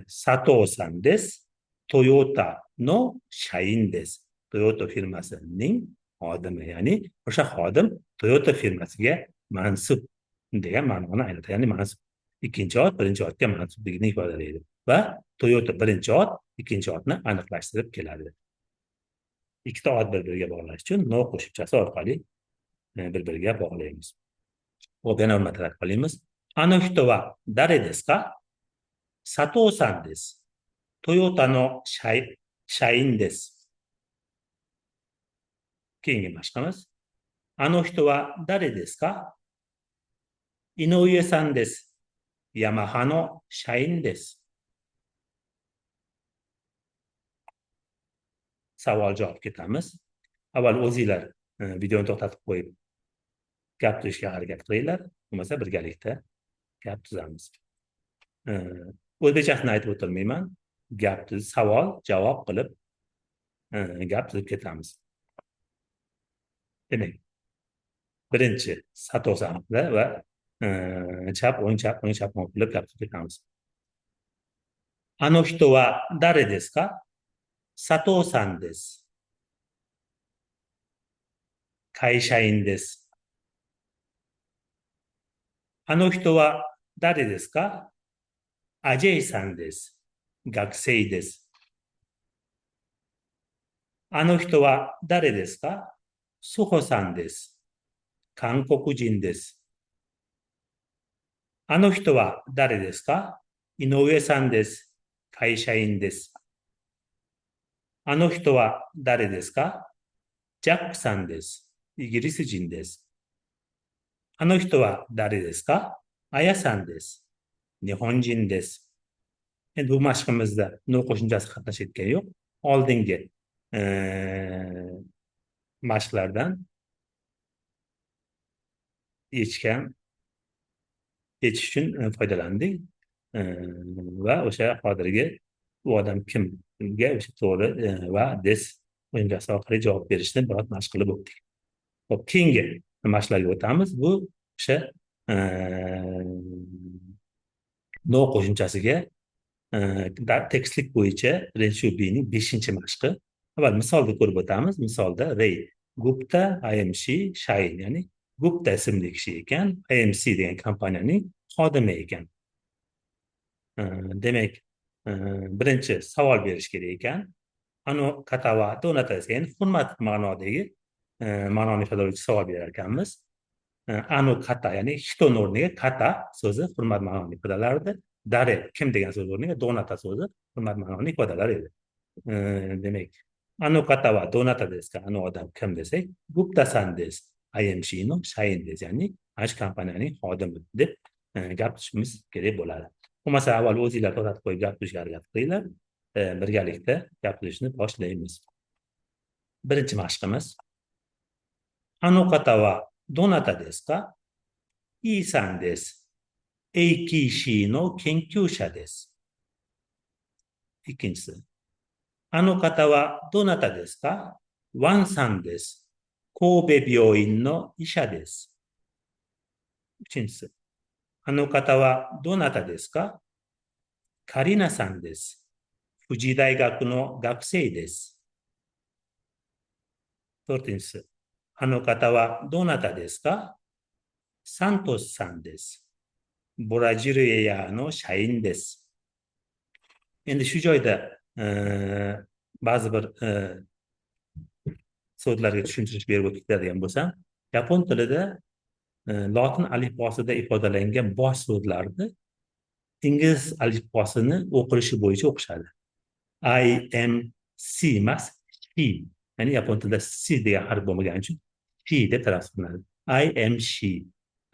Sato-san desu, Toyota no shain desu. Toyota firmasining xodimi, ya'ni o'sha xodim Toyota firmasiga mansub degan ma'noni anglatadi. Ya'ni mansub ikkinchi ot birinchi otga mansubligini ifodalaydi va Toyota birinchi ot ikkinchi otni aniqlashtirib keladi. Ikkita ot bir-biriga bog'lash uchun no qo'shimchasi orqali bir-biriga bog'laymiz. Xo'p, yana bir marta qilamiz. Ano hito wa dare desu ka? Sato-san desu. Toyota no shain desu. Keyingi mashqimiz. Ano hito wa dare desu ka? Inoue-san desu. Yamaha no shain desu. Savol javob ketamiz. Avval o'zinglar videoni to'xtatib qo'yib gap tuzishga harakat qilinglar, bo'lmasa birgalikda gap tuzamiz. O'zbekchasini aytib o'tirmayman. Gap tuz, savol, javob qilib gap tuzib ketamiz. Demak, birinchi Sato-san va chap, o'ng, chap, o'ng, chap qilib gap tuzib ketamiz. Ano hito wa dare desu ka? Sato-san desu. Kaishain desu. Ano hito wa dare desu ka? Ajay-san desu. Gakusei desu. Ano hito wa dare desu ka? Suho-san desu. Kankokujin desu. Ano hito wa dare desu ka? Inoue-san desu. Kaishain desu. Ano hito wa dare desu ka? Jack-san desu. Ingilisjin desu. Ano hito wa dare desu ka? Aya-san desu. Nihonjin desu. Endi bu mashqimizda no qo'shimchasi qatnashayotgani yo'q. Oldingi mashqlardan yechish uchun foydalandik va o'sha hozirgi u odam kimga o'sha to'g'ri va des qo'shimchasi orqali javob berishni biroz mashq qilib o'tdik. Xo'p, keyingi mashqlarga o'tamiz. Bu o'sha no qo'shimchasiga tekstlik bo'yicha Renshu Bning 5-mashqi. Avval misolda ko'rib o'tamiz. Misolda Ray Gupta IMC Shain, ya'ni Gupta ismli kishi ekan, IMC degan kompaniyaning xodimi ekan. Demak, birinchi savol berish kerak ekan. Ano katawa donata, ya'ni hurmat ma'nodagi ma'noni ifodalovchi savol berar ekanmiz. Ano kata, ya'ni hitoni o'rniga kata so'zi hurmat ma'noni ifodalardi. Dare kim degan so'z o'rniga donata so'zi hurmat ma'noni ifodalar edi. Demak, あの方はどなたですか? Anu odam kim desak, Gupta さんです. IMC no 社員です, ya'ni mana shu kompaniyaning xodimi deb gap tutishimiz kerak bo'ladi. Bo'lmasa avval o'zinglar to'xtatib qo'yib gap tutishga harakat qilinglar. Birgalikda gap tutishni boshlaymiz. Birinchi mashqimiz. あの方はどなたですか? イーさんです。AKC の研究者です。Ikkinchisi. あの方はどなたですか? ワンさんです。神戸病院の医者です。Uchinchisi. あの方はどなたですか? カリナさんです。富士大学の学生です。To'rtinchisi. あの方はどなたですか? サントスさんです。ブラジルエアの社員です。Endi shu joyda ba'zi bir so'zlarga tushuntirish berib o'tib ketadigan bo'lsam, yapon tilida lotin alifbosida ifodalangan bosh so'zlarni ingliz alifbosini o'qilishi bo'yicha o'qishadi. I, M, C emas, C. Ya'ni yapon tilida C degan harf bo'lmagani uchun C deb talaffuz qilinadi. I, M, C.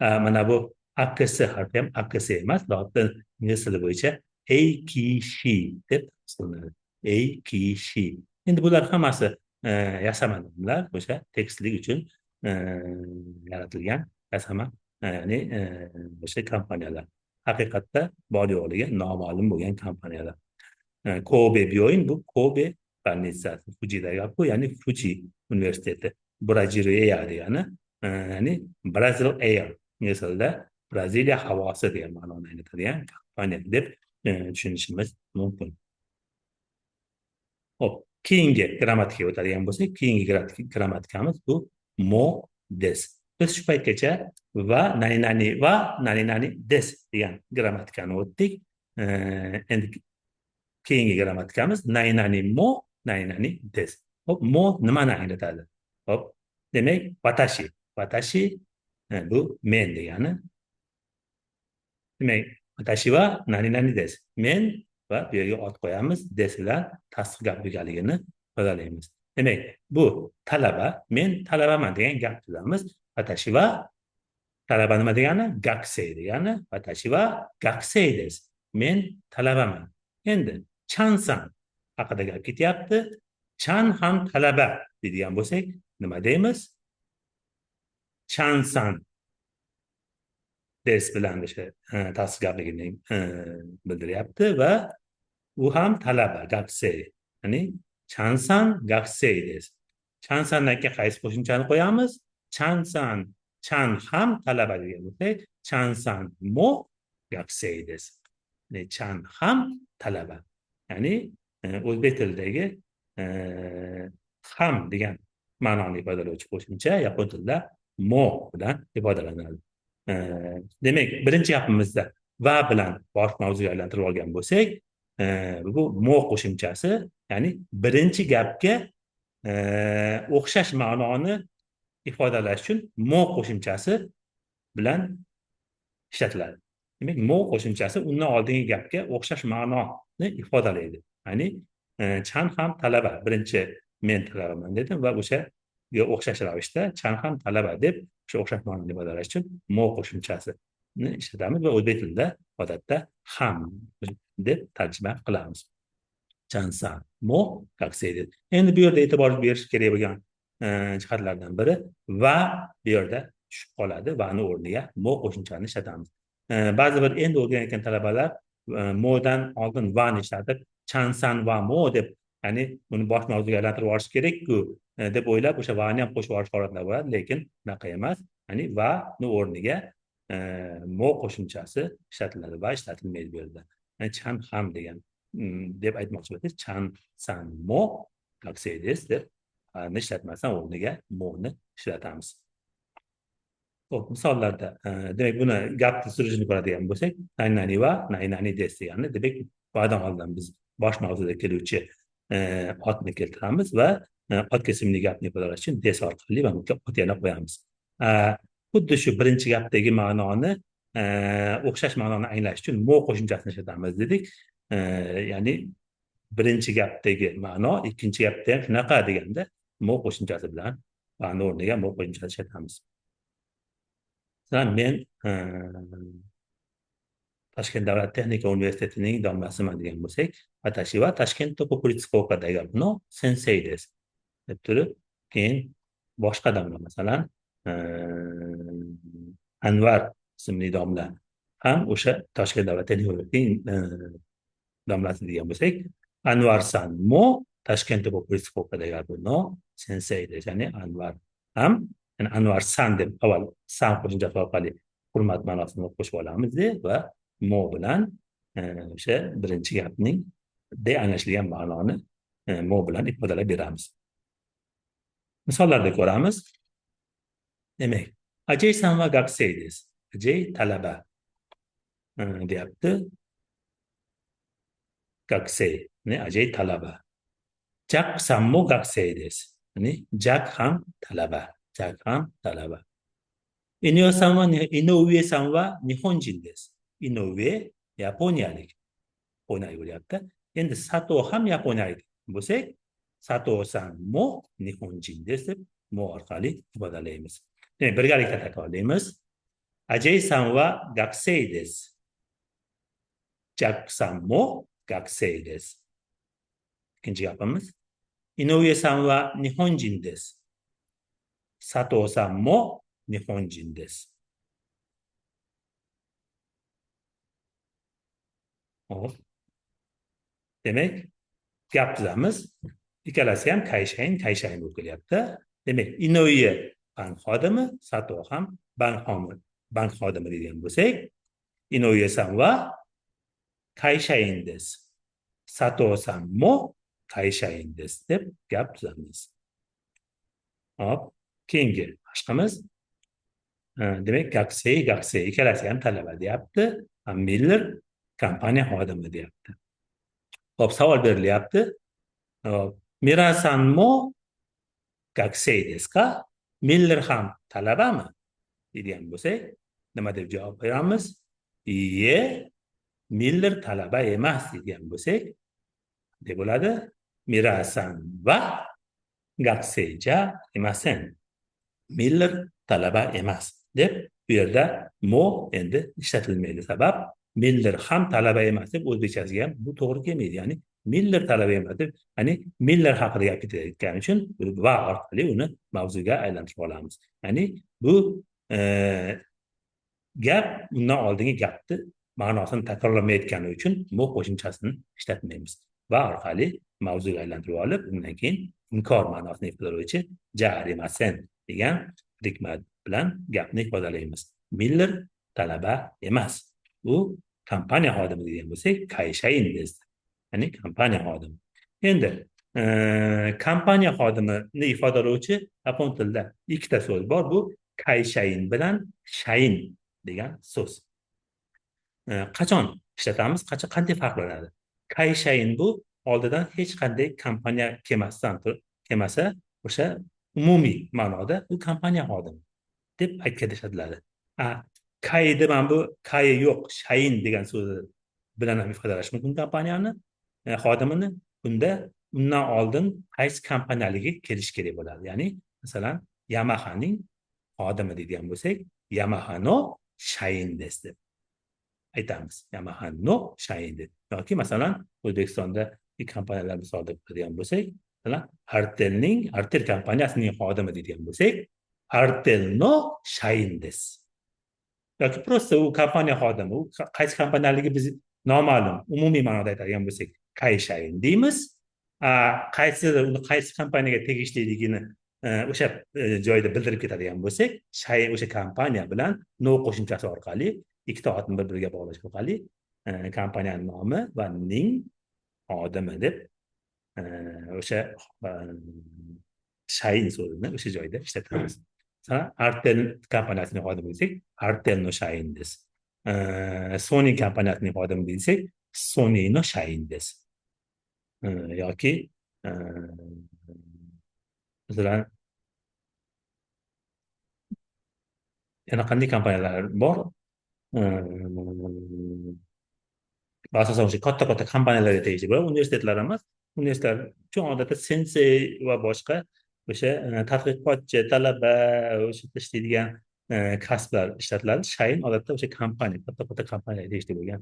Mana bu AKS harfi ham AKS emas, lotin ingliz tili bo'yicha A, K, C deb qilinadi. A, K, C. Endi bular hammasi yasama nomlar, o'sha tekstlik uchun yaratilgan yasama, ya'ni o'sha kompaniyalar. Haqiqatda bor yo'qligi noma'lum bo'lgan kompaniyalar. Kobe 病院 bu Kobe больница si, Fuji 大学, ya'ni Fuji universiteti. Brazil Air degani, ya'ni Brazil Air, ingliz tilida Braziliya havosi degan ma'noni anglatadigan kompaniya deb tushunishimiz mumkin. Xo'p, keyingi grammatikaga o'tadigan bo'lsak, keyingi grammatikamiz bu もです. Biz shu paytgacha は 何々は 何々です degan grammatikani o'tdik. Endi keyingi grammatikamiz 何々も何々です. Xo'p, も nimani anglatadi? Xo'p, demak, 私, 私 bu men degani. Demak, 私は何々です. Men va bu yerga ot qo'yamiz, です bilan tasdiq gap ekanligini ifodalaymiz. Demak, bu talaba, men talabaman degan gap tuzamiz. 私は talaba nima degani? 学生 degani. 私は学生です. Men talabaman. Endi ちゃんさん haqida gap ketyapti. ちゃん ham talaba deydigan bo'lsak, nima deymiz? ちゃんさんです bilan o'sha tasdiq gapligini bildiryapti va u ham talaba, 学生. Ya'ni ちゃんさん学生です. ちゃんさんdan keyin qaysi qo'shimchani qo'yamiz? ちゃんさん, ちゃん ham talaba degan bo'lsak, ちゃんさんも学生です. Ya'ni ちゃん ham talaba. Ya'ni o'zbek tilidagi ham degan ma'noni ifodalovchi qo'shimcha yapon tilida も bilan ifodalanadi. Demak, birinchi gapimizda は bilan bosh mavzuga aylantirib olgan bo'lsak, bu も qo'shimchasi, ya'ni birinchi gapga o'xshash ma'noni ifodalash uchun も qo'shimchasi bilan ishlatiladi. Demak, も qo'shimchasi undan oldingi gapga o'xshash ma'noni ifodalaydi. Ya'ni ちゃん ham talaba, birinchi men talabaman dedim va o'shaga o'xshash ravishda ちゃん ham talaba deb o'sha o'xshash ma'noni ifodalash uchun も qo'shimchasini ishlatamiz va o'zbek tilida odatda ham deb tarjima qilamiz. ちゃんさんも学生です. Endi bu yerda e'tibor berish kerak bo'lgan jihatlardan biri は bu yerda tushib qoladi は ni o'rniga も qo'shimchani ishlatamiz. Ba'zi bir endi o'rganayotgan talabalar も dan oldin は ni ishlatib ちゃんさんはも deb, ya'ni buni bosh mavzuga aylantirib yuborish kerak-ku deb o'ylab o'sha は ni ham qo'shib yuborish holatlar bo'ladi, lekin unaqa emas. Ya'ni は ni o'rniga も qo'shimchasi ishlatiladi va ishlatilmaydi bu yerda. Ya'ni ちゃん ham degan deb aytmoqchi bo'lsangiz, ちゃんさんも学生です deb ishlatmasdan o'rniga も ni ishlatamiz. Xo'p, misollarda, demak, buni gapni turilishini ko'radigan bo'lsak, 何々は何々です degani, demak, は dan oldin biz bosh mavzuda keluvchi otni keltiramiz va ot kesimli gapni ifodalash uchun です orqali va bunga ot yana qo'yamiz. Xuddi shu birinchi gapdagi ma'noni, o'xshash ma'noni anglash uchun も qo'shimchasini ishlatamiz dedik. Ya'ni Birinchi gapdagi ma'no ikkinchi gapda ham shunaqa deganda mo qo'shimchasi bilan ma'no o'rniga mo qo'shimchasi ishlatamiz. Masalan, men Toshkent davlat texnika universitetining domlasiman degan bo'lsak, watashi wa Tashkent Kokuritsu daigaku no sensei desu deb turib, keyin boshqa domla, masalan, Anvar ismli domla ham o'sha Toshkent davlat texnika universitetining domlasi degan bo'lsak, Anvar san mo Tashkent Kokuritsu daigaku no sensei desu. Ya'ni Anvar ham, ya'ni Anvar san deb avval san qo'shimchasi orqali hurmat ma'nosini qo'shib olamiz va mo bilan o'sha birinchi gapning de anglashilgan ma'noni mo bilan ifodalab beramiz. Misollarda ko'ramiz. Demak, Ajay san va gakusei desu. Ajay talaba deyapti. Gakusei, ya'ni Ajay talaba. Jak san mo gakusei desu. Ya'ni Jak ham talaba. Jak ham talaba. Inoue san va Inoue san va nihonjin desu. Inoue yaponiyalik. Yaponiyalik bo'lyapti. Endi Sato ham yaponiyalik bo'lsak, Sato san mo nihonjin desu deb mo orqali ifodalaymiz. Demak, birgalikda takrorlaymiz. Ajay san va gakusei desu. Jak san mo gakusei desu. Ikkinchi gapimiz. Inoue san va nihonjin desu. Sato san mo nihonjin desu. Hop. Demak, gap tuzamiz. Ikkalasi ham kayshayin, kayshayin bo'lib kelyapti. Demak, Inoue bank xodimi, Sato ham bank xodimi degan bo'lsak, Inoue san va kayshayin desu. Sato san mo kayshayin desu deb gap tuzamiz. Hop, keyingi mashqimiz. Demak, gakusei, gakusei ikkalasi ham talaba deyapti. Miller kompaniya xodimi deyapti. Hop, savol berilyapti. Hop, Mira san mo gakusei desu ka? Miller ham talabami degan bo'lsak, nima deb javob beramiz? Iye, Miller talaba emas degan bo'lsak, deb bo'ladi. Mira san va gakusei ja emasen. Miller talaba emas deb bu yerda mo endi ishlatilmaydi. Sabab Miller ham talaba emas deb o'zbekchasiga ham bu to'g'ri kelmaydi. Ya'ni Miller talaba emas deb, ya'ni Miller haqida gap ketayotgani uchun va orqali uni mavzuga aylantirib olamiz. Ya'ni bu gap undan oldingi gapni ma'nosini takrorlamayotgani uchun mo qo'shimchasini ishlatmaymiz. Va orqali mavzuga aylantirib olib, undan keyin inkor ma'nosini ifodalovchi ja arimasen degan birikma bilan gapni ifodalaymiz. Miller talaba emas. U kompaniya xodimi degan bo'lsak, kayshayin desu. Ya'ni kompaniya xodimi. Endi kompaniya xodimini ifodalovchi yapon tilida ikkita so'z bor. Bu kayshayin bilan shayin degan so'z. Qachon ishlatamiz? Qachon, qanday farqlanadi? Kayshayin bu oldidan hech qanday kompaniya kelmasdan kelmasa, o'sha umumiy ma'noda bu kompaniya xodimi deb aytganda ishlatiladi. Kayda mana bu kay yo'q, shayin degan so'zi bilan ham ifodalash mumkin kompaniyani xodimini. Bunda undan oldin qaysi kompaniyaligi kelishi kerak bo'ladi. Ya'ni masalan, Yamaha'ning xodimi degan bo'lsak, Yamaha no shayin des deb aytamiz. Yamaha no shayin deb. Yoki masalan, O'zbekistonda kompaniyalar misolida ko'radigan bo'lsak, masalan, Artel kompaniyasining xodimi degan bo'lsak, Artel no shayin des. Yoki prosta u kompaniya xodimi, u qaysi kompaniyaligi biz noma'lum, umumiy ma'noda aytadigan bo'lsak, kayshayin deymiz. Qaysi uni qaysi kompaniyaga tegishliligini o'sha joyda bildirib ketadigan bo'lsak, shayin o'sha kompaniya bilan no qo'shimchasi orqali ikkita otni bir-biriga bog'lash orqali kompaniyaning nomi va ning xodimi deb o'sha shayin so'zini o'sha joyda ishlatamiz. Masalan, Artel kompaniyasining xodimi desak, Artel no shayin des. Sony kompaniyasining xodimi desak, Sony no shayin des. Yoki masalan, yana qanday kompaniyalar bor? Asosan o'sha katta-katta kompaniyalarga tegishli bo'ladi, universitetlar emas. Universitetlar uchun odatda sensei va boshqa o'sha tadqiqotchi, talaba, o'sha ishlaydigan kasblar ishlatiladi. Shayin odatda o'sha kompaniya, katta-katta kompaniyaga tegishli bo'lgan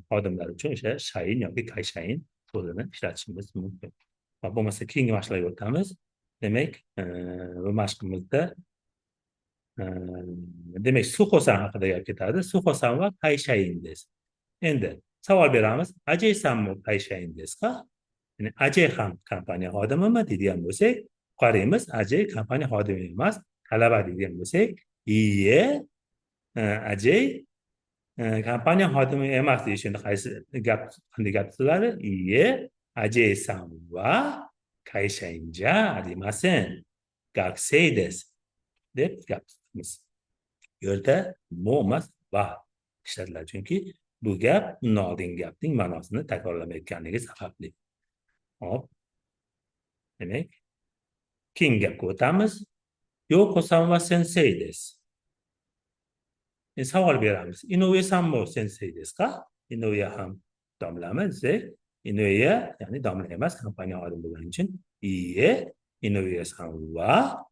xodimlar uchun o'sha shayin yoki kayshayin so'zini ishlatishimiz mumkin. Va bo'lmasa keyingi mashqlarga o'tamiz. Demak, bu mashqimizda demak Suxosan haqida gap ketadi. Suxosan va kayshayin des. Endi savol beramiz. Ajaysanmi kayshayin desu? Ya'ni Ajay ham kompaniya xodimimi deydigan bo'lsak, qaraymiz, Ajay kompaniya xodimi emas, talaba deydigan bo'lsak, iye, Ajay kompaniya xodimi emas deyish endi qaysi gap, qanday gap tuziladi? Iye, Ajay-san va kayshainja arimasen, gakusei desu deb gap tutamiz. Bu yerda mo emas, va ishlatiladi, chunki bu gap undan oldingi gapning ma'nosini takrorlamayotganligi sababli. Hop. Demak, keyingi gapga o'tamiz. Yoko-san va sensei desu. Savol beramiz. Inoue-san mo sensei desu ka? Inoue ham domlami desak, Inoue ya'ni domla emas, kompaniya xodimi bo'lgani uchun iye Inoue-san va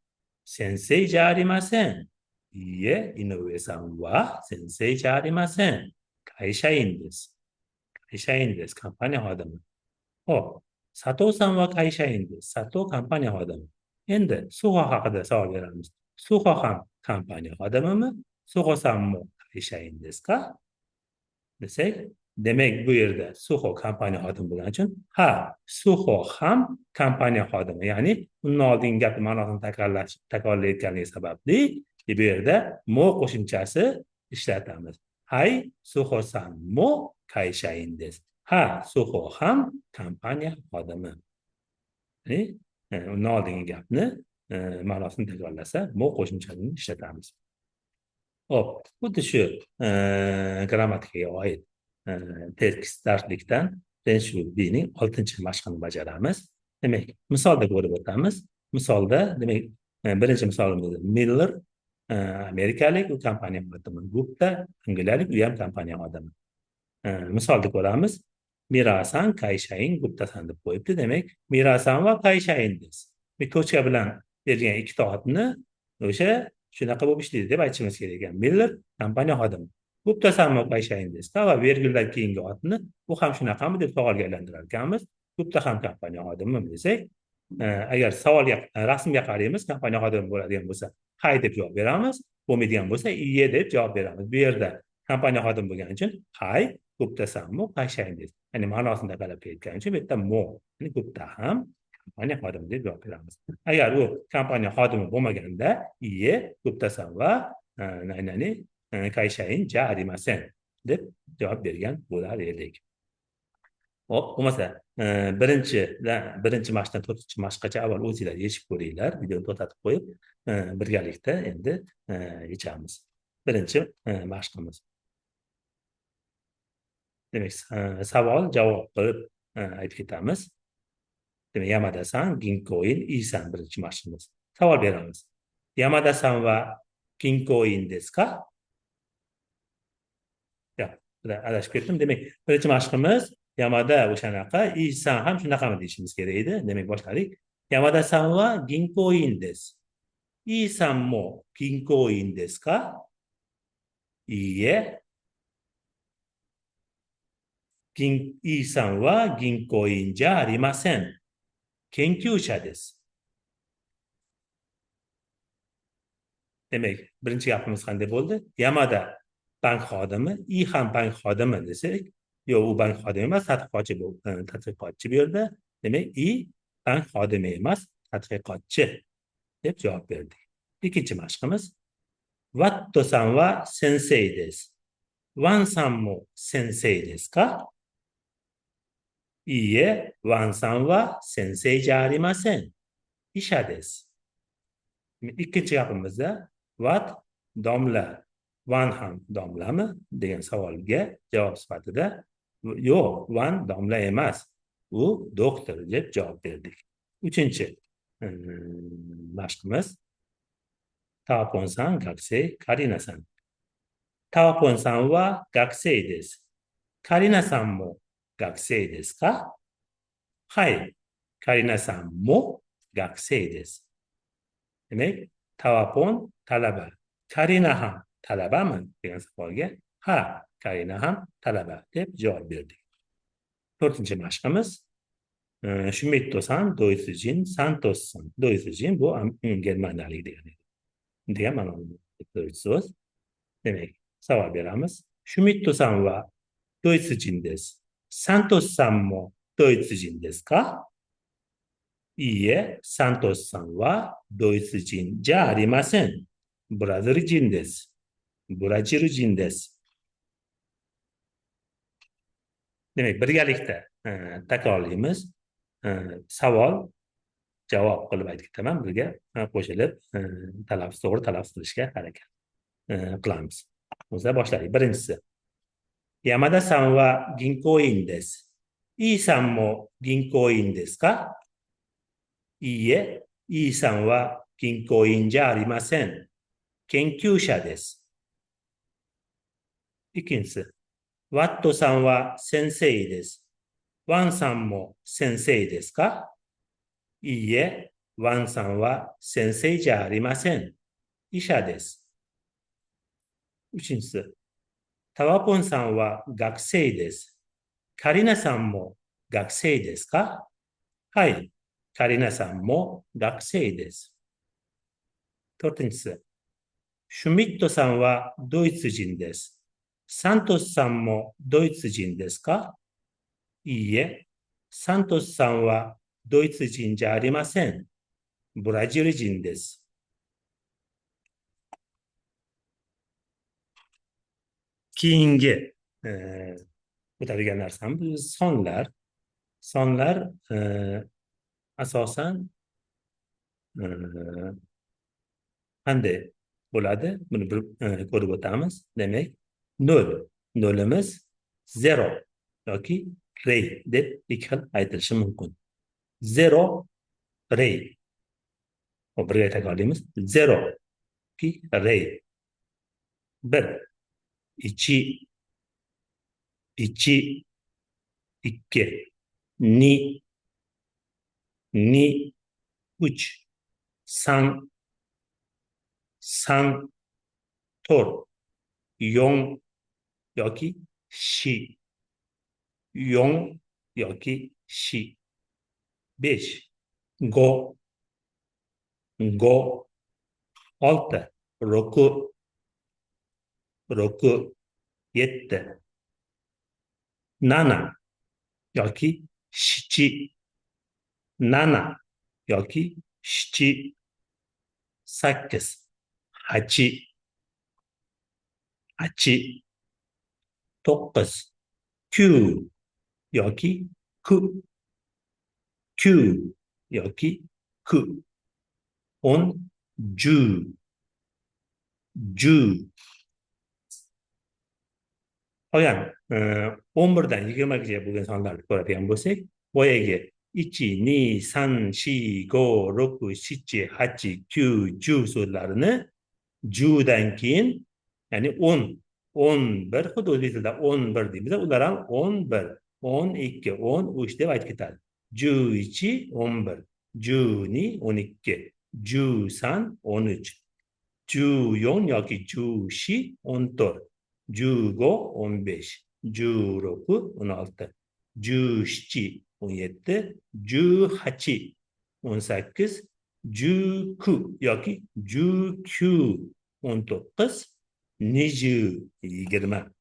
sensei ja arimasen. Iye Inoue-san va sensei ja arimasen. Kaishain desu. Kaishain desu, kompaniya xodimi. Xo'p, Sato-san va kaishain desu. Sato kompaniya xodimi. Endi Suxo haqida savol beramiz. Suxo ham kompaniya xodimimi? Suxo-san mo kaishain desu ka? Desak, demak bu yerda Suxo kompaniya xodimi bo'lgani uchun ha, Suxo ham kompaniya xodimi, ya'ni undan oldingi gapning ma'nosini takrorlayotganligi sababli bu yerda mo qo'shimchasi ishlatamiz. Hay, Suxo-san mo kaishain desu. Ha, Suxo ham kompaniya xodimi. Ya'ni undan oldingi gapni ma'nosini takrorlasa, mo qo'shimchasini ishlatamiz. Xo'p, xuddi shu grammatikaga oid tekst darslikdan Renshu Bning 6-mashqini bajaramiz. Demak, misolda ko'rib o'tamiz. Misolda, demak, birinchi misolimizda Miller amerikalik, u kompaniya xodimi. Gupta angliyalik, u ham kompaniya xodimi. Misolda ko'ramiz. Mirasan, Kayshain, Guptasan deb qo'yibdi. Demak, Mirasan va Kayshain des. Bir tochka bilan berilgan ikkita otni o'sha shunaqa bo'lib ishlaydi deb aytishimiz kerak ekan. Miller kompaniya xodimi. Guptasanmi Kayshain des va verguldan keyingi otni u ham shunaqami deb savolga aylantirar ekanmiz. Gupta ham kompaniya xodimi desak, agar savolga rasmga qaraymiz, kompaniya xodimi bo'ladigan bo'lsa, hay deb javob beramiz, bo'lmaydigan bo'lsa, iye deb javob beramiz. Bu yerda kompaniya xodimi bo'lgani uchun hay, Guptasanmi Kayshain des. Ya'ni ma'nosini qarab kelayotgani uchun bu yerda mo, ya'ni Gupta ham kompaniya xodimi deb javob beramiz. Agar u kompaniya xodimi bo'lmaganda, iye, Guptasan va ya'ni Kayshain ja arimasen deb javob bergan bo'lar edik. Xo'p, bo'lmasa birinchi mashqdan 4-mashqqacha avval o'zinglar yechib ko'ringlar, videoni to'xtatib qo'yib, birgalikda endi yechamiz. Birinchi mashqimiz. Demak, savol javob qilib aytib ketamiz. Demak, Yamada-san, Ginkoin, Isan birinchi mashqimiz. Savol beramiz. Yamada-san va Ginkoin desu ka? Yo'q, adashib ketdim. Demak, birinchi mashqimiz Yamada o'shanaqa, Isan ham shunaqami deyishimiz kerak edi. Demak, boshladik. Yamada-san va Ginkoin desu. Isan mo Ginkoin desu ka? Iye. Isan va Ginkoin ja arimasen. Kenkyusha desu. Demak, birinchi gapimiz qanday bo'ldi? Yamada bank xodimi, I ham bank xodimi desak, yo'q, u bank xodimi emas, tadqiqotchi bu, tadqiqotchi bu yerda. Demak, I bank xodimi emas, tadqiqotchi deb javob berdik. Ikkinchi mashqimiz Watto-san va sensei desu. Wan-san mo sensei desu ka? Iye, Wan-san va sensei ja arimasen. Isha desu. Ikkinchi gapimizda Wat domla, Wan ham domlami degan savolga javob sifatida yo'q, Wan domla emas, u doktor deb javob berdik. Uchinchi mashqimiz Taponsan gakusei Karina-san. Taponsan va gakusei desu. Karina san mo gakusei desu ka? Hay, Karina san mo gakusei desu. Demak, Tavapon talaba. Karina ham talabami degan savolga ha, Karina ham talaba deb javob berdik. To'rtinchi mashqimiz Schmitto-san doitsujin, Santos-san doitsujin, bu germaniyalik degani. Degan ma'noni so'z. Demak, savol beramiz. Schmitto-san wa doitsujin desu. Santos-san mo doitsujin desu ka? Iie, Santos-san wa doitsujin ja arimasen. Braziljin desu. Braziljin desu. Demak, birgalikda takrorlaymiz. Savol javob qilib aytib ketaman, birga qo'shilib talaffuz, to'g'ri talaffuz qilishga harakat qilamiz. O'zida boshladik. Birinchisi. Yamada san wa ginkoin desu. Ii san mo ginkoin desu ka? Iie, Ii san wa ginkoin ja arimasen. Kenkyusha desu. Ikkinchisi. Watto san wa sensei desu. Wan san mo sensei desu ka? Iie, Wan san wa sensei ja arimasen. Isha desu. Uchinchisi. Tawapon san wa gakusei desu. Karina san mo gakusei desu ka? Hai, Karina san mo gakusei desu. To'rtinchisi. Schmitto san wa doitsujin desu. Santos san mo doitsujin desu ka? Iie, Santos san wa doitsujin ja arimasen. Braziljin desu. Keyingi o'tadigan narsamiz sonlar. Sonlar asosan qanday bo'ladi? Buni bir ko'rib o'tamiz. Demak, 0. Nolimiz 0 yoki rey deb ikki xil aytilishi mumkin. 0 rey. Hop, birga takrorlaymiz. 0 yoki rey. 1 2 2 2 ni ni 3 san san 4 yon yoki shi yon yoki shi 5 go go 6 roku roku 7 nana yoki shichi nana yoki shichi 8 hachi hachi 9 ku yoki ku ku yoki ku 10 ju ju. Qolgan 11 dan 20 gacha bo'lgan sonlarni ko'radigan bo'lsak, boyagi 2, 2, 3, 4, 5, 6, 7, 8, 9, 10 so'zlarini judan keyin, ya'ni 10, 11, xuddi o'zbek tilida 11 deymiz, ular ham 11, 12, 13 deb aytib ketadi. 11, 11, 12, 12, 13, 13, 14 yoki 14, 14, 15, 15, 16, 16, 17, 17, 18, 18, 19 yoki 19, 19, 20, 20.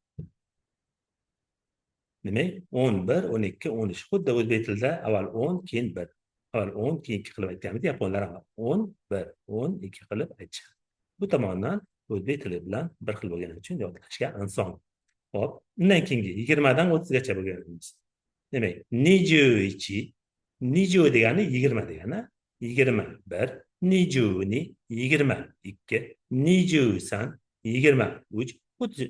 Demak, 11, 12, 13. Xuddi o'zbek tilida avval 10, keyin 1. Avval 10, keyin 2 qilib aytganmiz. Yaponlar ham 10, 1, 10, 2 qilib aytishadi. Bu tomondan o'zbek tili bilan bir xil bo'lgani uchun yodlashga oson. Hop, undan keyingi 20 dan 30 gacha bo'lganimiz. Demak, 21, 20 degani 20 degani, 21, 22, 22, 23, 23.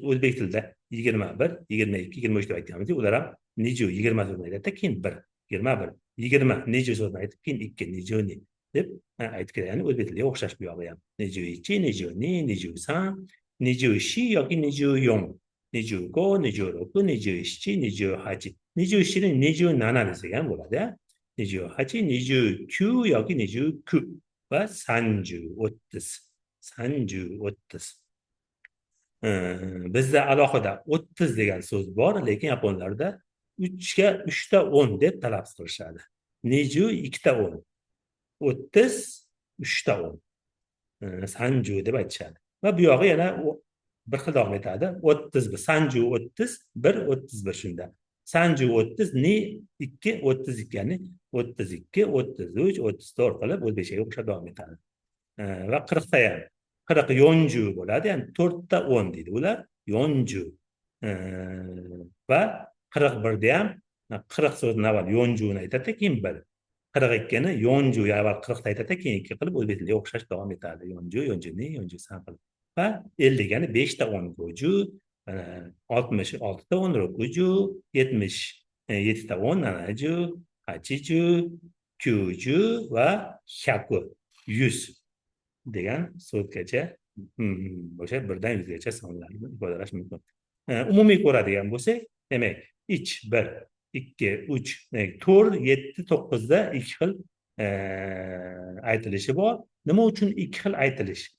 O'zbek tilida 21, 22, 23 deb aytganmiz. Ular ham 20, 20 so'zini aytadi, keyin 1, 21, 20, 20 so'zini aytib, keyin 2, 22 deb aytib keladi. Ya'ni o'zbek tiliga o'xshash bu yog'i ham. 21, 22, 23, 24 yoki 24. Nijugo, nijuroku, nijuichi, nijuhachi. Nijuichini nijunana desak ham bo'ladi. Nijuhachi, nijukyu yoki nijuku va sanju 30. Sanju 30. Bizda alohida 30 degan so'z bor, lekin yaponlarda 3ga 3ta 10 deb talaffuz qilishadi. Niju 2ta 10. 30 3ta 10. Sanju deb aytishadi. Va bu yog'i yana bir xil davom etadi. 31 sanju 30 1 31 shunda. Sanju 30 ni 2 32, ya'ni 32 33 34 qilib o'zbekchaga o'xshab davom etadi. Va 40 ta ham 40 yonju bo'ladi, ya'ni 4 ta 10 deydi ular, yonju. Va 41 da ham 40 so'zini avval yonjuni aytadi, keyin 1. 42 ni yonju avval 40 ta aytadi, keyin 2 qilib o'zbek tiliga o'xshash davom etadi. Yonju, yonjuni, yonju san qilib. Va 50 ya'ni 5 ta 10 goju, 66 ta 10 rokuju, 77 ta 10 nanaju, hachiju, kyuju va hyaku 100 degan so'zgacha o'sha 1dan 100 gacha sonlarni ifodalash mumkin. Umumiy ko'radigan bo'lsak, demak, 3 1 2 3 4 7 9 da 2 xil aytilishi bor. Nima uchun 2 xil aytilish?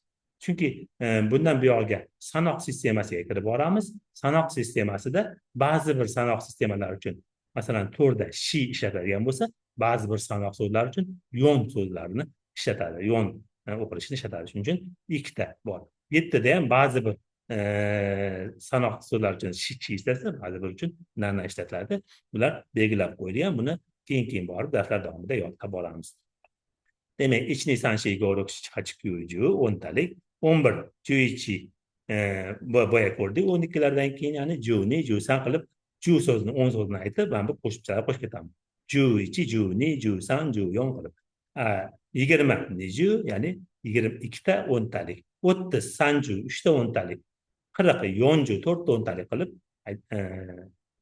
Chunki bundan buyog'iga sanoq sistemasiga kirib boramiz. Sanoq sistemasida ba'zi bir sanoq sistemalari uchun, masalan, 4 da shi ishlatilgan bo'lsa, ba'zi bir sanoq so'zlar uchun yon so'zlarini ishlatadi. Yon o'qilishini ishlatadi. Shuning uchun 2 ta bor. 7 da ham ba'zi bir sanoq so'zlar uchun shi ishlatilsa, ba'zi bir uchun nana ishlatiladi. Bular belgilab qo'yilgan. Buni keyin borib darslar davomida yodlab boramiz. Demak, ichni sanshi go'rok hachi 10 talik, 11 juichi boya ko'rdik. 12lardan keyin, ya'ni juni, jusan qilib ju so'zini 10 so'zini aytib, mana bu qo'shimchalar qo'shib ketamiz. Juichi, juni, jusan, juyon qilib. 20 niju, ya'ni 22 ta 10 talik. 30 sanju, 3 ta 10 talik. 40 yonju, 4 ta 10 talik qilib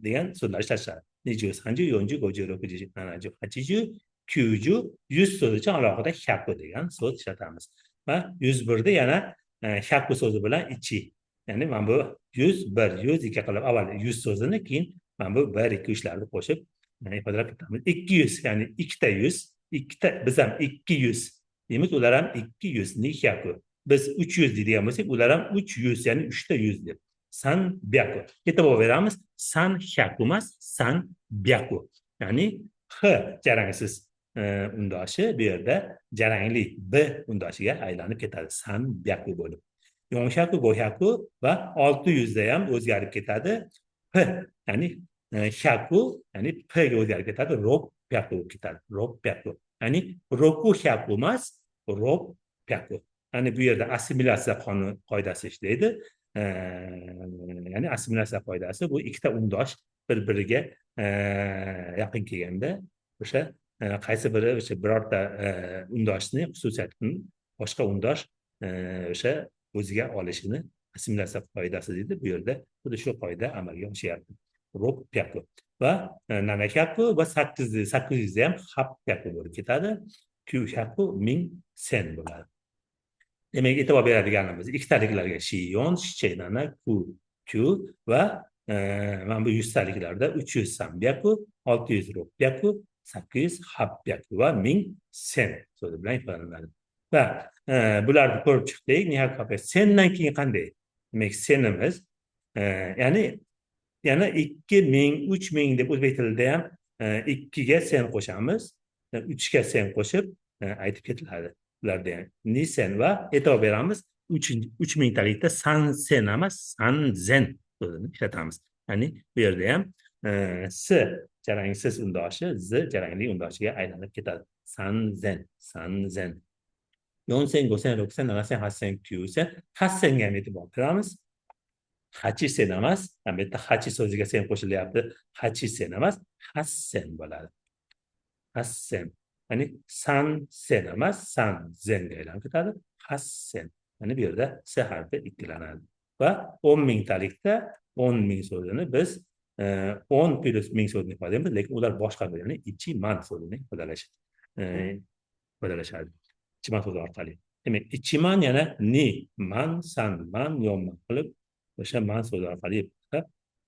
degan so'zlar ishlatishadi. Niju, sanju, yonju, goju, rokuju, nanaju, hachiju, kyuju, 100 so'zi uchun alohida hyaku degan so'z ishlatamiz. Va 101 da yana hyaku so'zi bilan ichi, ya'ni mana bu 101, 102 qilib avval 100 so'zini, keyin mana bu 1, 2, 3larni qo'shib ifodalab ketamiz. 200, ya'ni 2 ta 100, 2 ta, biz ham 200 deymiz, ular ham 200 ni hyaku. Biz 300 deydigan bo'lsak, ular ham 300, ya'ni 3 ta 100 deb. San byaku. E'tibor beramiz, san hyaku emas, san byaku. Ya'ni h jarangsiz undoshi bu yerda jarangli b undoshiga aylanib ketadi. San byaku bo'lib. Yonshaku, gohyaku va 600 da ham o'zgarib ketadi. P, ya'ni hyaku, ya'ni p ga o'zgarib ketadi, rob byaku bo'lib ketadi. Rob byaku. Ya'ni roku hyaku emas, rob byaku. Ya'ni bu yerda assimilyatsiya qonun qoidasi ishlaydi. Ya'ni assimilyatsiya qoidasi bu ikkita undosh bir-biriga yaqin kelganda o'sha qaysi biri o'sha birorta undoshni xususiyatini boshqa undosh o'sha o'ziga olishini assimilyatsiya qoidasi deydi. Bu yerda xuddi shu qoida amalga oshyapti. Rob pyaku va nanakyaku va 800 da ham hap pyaku bo'lib ketadi. Kyushaku 1000 sen bo'ladi. Demak, e'tibor beradiganimiz ikkitaliklarga shiyon, shichenana, ku, ku va mana bu 100 taliklarda 300 sambyaku, 600 ropyaku, 800 hapyaku va 1000 sen so'zi bilan ifodalanadi. Va bularni ko'rib chiqdik. Nihoyat sendan keyin qanday? Demak, senimiz ya'ni yana 2000, 3000 deb o'zbek tilida ham 2 ga sen qo'shamiz, 3 ga sen qo'shib aytib ketiladi. Ularda ham ni sen va e'tibor beramiz 3000 talikda san sen emas, san zen so'zini ishlatamiz. Ya'ni bu yerda ham s jarangsiz undoshi z jarangli undoshiga aylanib ketadi. San zen, san zen. Yonsen, gosen, roksen, nanasen, hassen, kyusen. Hassenga ham e'tibor beramiz. Hachi sen emas, bu yerda hachi so'ziga sen qo'shilyapti. Hachi sen emas, hassen bo'ladi. Hassen. Ya'ni san sen emas, san zenga aylanib ketadi. Hassen. Ya'ni bu yerda s harfi ikkilanadi. Va 10 ming talikda 10 ming so'zini biz 10 plyus ming so'zini ifodalaymiz, lekin ular boshqa bir, ya'ni ichiman so'zini ifodalashadi. Ichiman so'zi orqali. Demak, ichiman yana ni, man, san, man, yonman qilib o'sha man so'zi orqali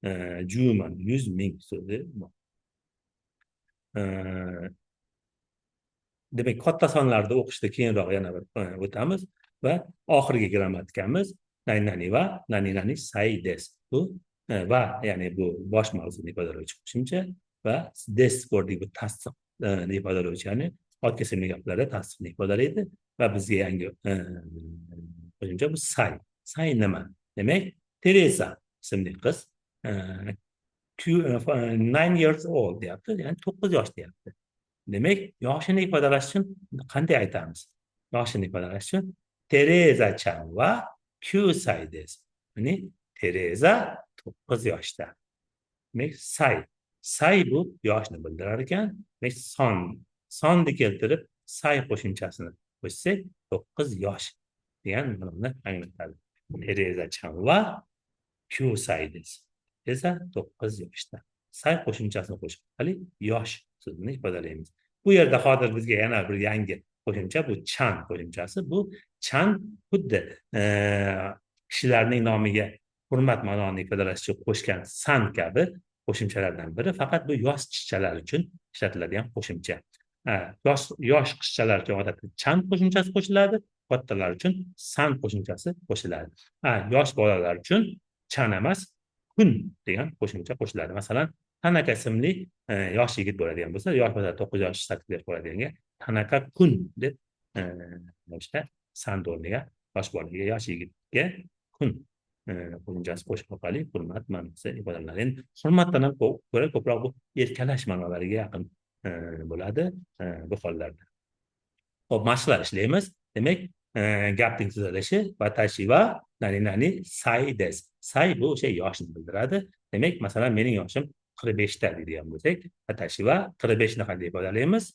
Juman 100 ming so'zi bor. Demak, katta sonlarni o'qishda keyinroq yana bir o'tamiz va oxirgi grammatikamiz nani nani va nani nani say des. Bu va, ya'ni bu bosh mavzuni ifodalovchi qo'shimcha va des ko'rdik, bu tasdiqni ifodalovchi, ya'ni ot kesimli gaplarda tasdiqni ifodalaydi va bizga yangi qo'shimcha bu say. Say nima? Demak, Teresa ismli qiz 9 years old deyapti, ya'ni 9 yosh deyapti. Demak, yoshini ifodalash uchun qanday aytamiz? Yoshini ifodalash uchun Teresa chan va 9 des. Ya'ni Teresa 9 yoshda. Demak, say. Say bu yoshni bildirar ekan. Demak, sonni keltirib say qo'shimchasini qo'shsak 9 yosh degan ma'noni anglatadi. Teresa chan va 9 des. Teresa 9 yoshda. Say qo'shimchasini qo'shib orqali yosh so'zini ifodalaymiz. Bu yerda hozir bizga yana bir yangi qo'shimcha, bu chan qo'shimchasi. Bu chan xuddi kishilarning nomiga hurmat ma'noni ifodalash uchun qo'shgan san kabi qo'shimchalardan biri. Faqat bu yosh qizchalar uchun ishlatiladigan qo'shimcha. Yosh qizchalar uchun odatda chan qo'shimchasi qo'shiladi, kattalar uchun san qo'shimchasi qo'shiladi. Yosh bolalar uchun chan emas, kun degan qo'shimcha qo'shiladi. Masalan, Tanaka ismli yosh yigit bo'ladigan bo'lsa, yosh bo'lsa 9 yosh, 8 yosh bo'ladigan Tanaka kun deb o'sha san o'rniga yosh bolaga, yosh yigitga kun qo'shimchasi qo'shib orqali hurmat ma'nosi ifodalanadi. Endi hurmatdan ham ko'ra ko'proq bu erkalash ma'nolariga yaqin bo'ladi bu hollarda. Xo'p, mashqlar ishlaymiz. Demak, gapning tuzilishi watashi wa nani nani sai des. Sai bu o'sha yoshni bildiradi. Demak, masalan, mening yoshim 45 ta deydigan bo'lsak, watashi wa 45 ni qanday ifodalaymiz?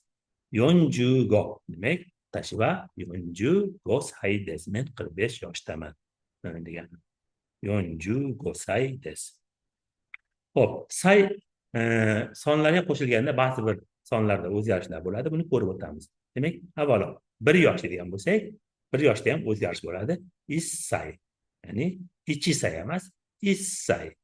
Yonjugo. Demak, watashi wa yonjugo sai des. Men 45 yoshdaman degan. Yonjugo sai des. Xo'p, say sonlarga qo'shilganda ba'zi bir sonlarda o'zgarishlar bo'ladi. Buni ko'rib o'tamiz. Demak, avvalo 1 yosh degan bo'lsak, 1 yoshda ham o'zgarish bo'ladi. Issay, ya'ni ichisay emas, issay.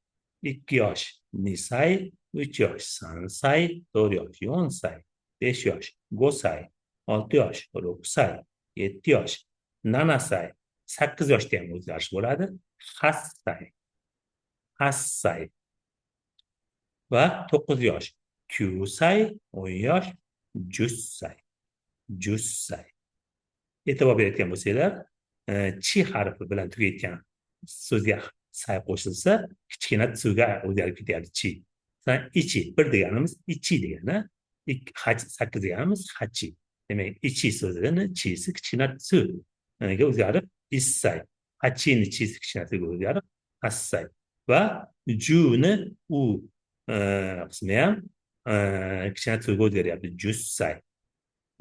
2 yosh nisay, 3 yosh sansay, 4 yosh yonsay, 5 yosh gosay, 6 yosh ro'ksay, 7 yosh nanasay, 8 yoshda ham o'zgarish bo'ladi. Hassay, hassay va 9 yosh kyusay, 10 yosh jussay, jussay. E'tibor berayotgan bo'lsanglar, chi harfi bilan tugayotgan so'zga say qo'shilsa, kichkina tsuga o'zgarib ketyapti chi. Masalan, ichi, 1 deganimiz ichi degani, 8 deganimiz hachi. Demak, ichi so'zini chisi kichkina tsuga o'zgarib issay. Hachini chisi kichkina tsuga o'zgarib hassay. Va juni u qismi ham kichkina tsuga o'zgaryapti, jussay.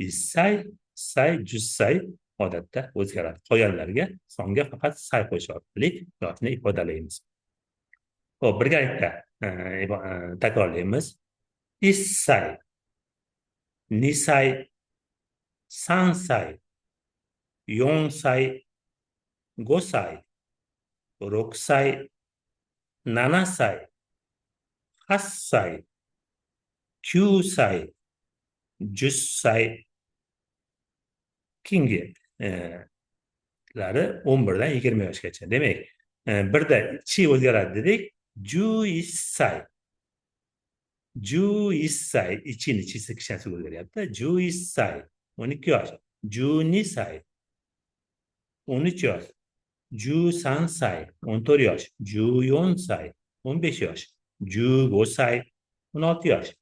Issay, say, jussay odatda o'zgaradi. Qolganlarga songa faqat say qo'shish orqali yoshni ifodalaymiz. Xo'p, birgalikda takrorlaymiz. Issay, nisay, sansay, yonsay, gosay, ro'ksay, nanasay, hassay, kyusay, jussay. Keyingi lari 11 dan 20 yoshgacha. Demak, birda chi o'zgaradi dedik. Juissay. Juissay ichini chisi kishanasi o'zgaryapti. Juissay 12 yosh. Junisay 13 yosh. Jusansay 14 yosh. Juyonsay 15 yosh. Jugosay 16 yosh.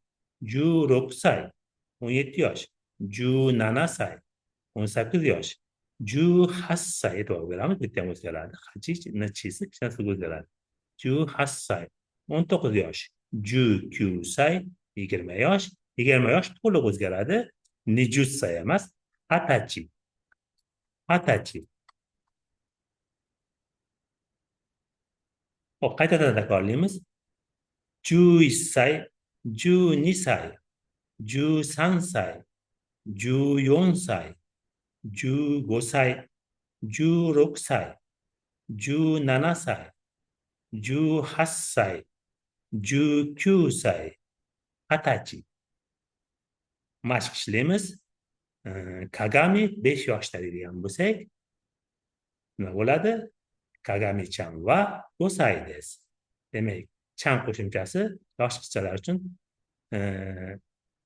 Juro'ksay 17 yosh. Junanasay 18 yosh. Juhassay e'tibor beramiz, bu yerda ham o'zgaradi. Hachi chisi kishanasi o'zgaradi. Juhassay 19 yosh. Jukyusay 20 yosh. 20 yosh to'liq o'zgaradi. Nijussay emas, hatachi. Hatachi. Xo'p, qaytadan takrorlaymiz. Juissay, junisay, jusansay, juyonsay, jugosay, juro'ksay, junanasay, juhassay, Jukyusay. Hatachi. Mashq ishlaymiz. Kagami 5 yoshda deydigan bo'lsak, nima bo'ladi? Kagami-chan va gosai desu. Demak, chan qo'shimchasi yosh qizchalar uchun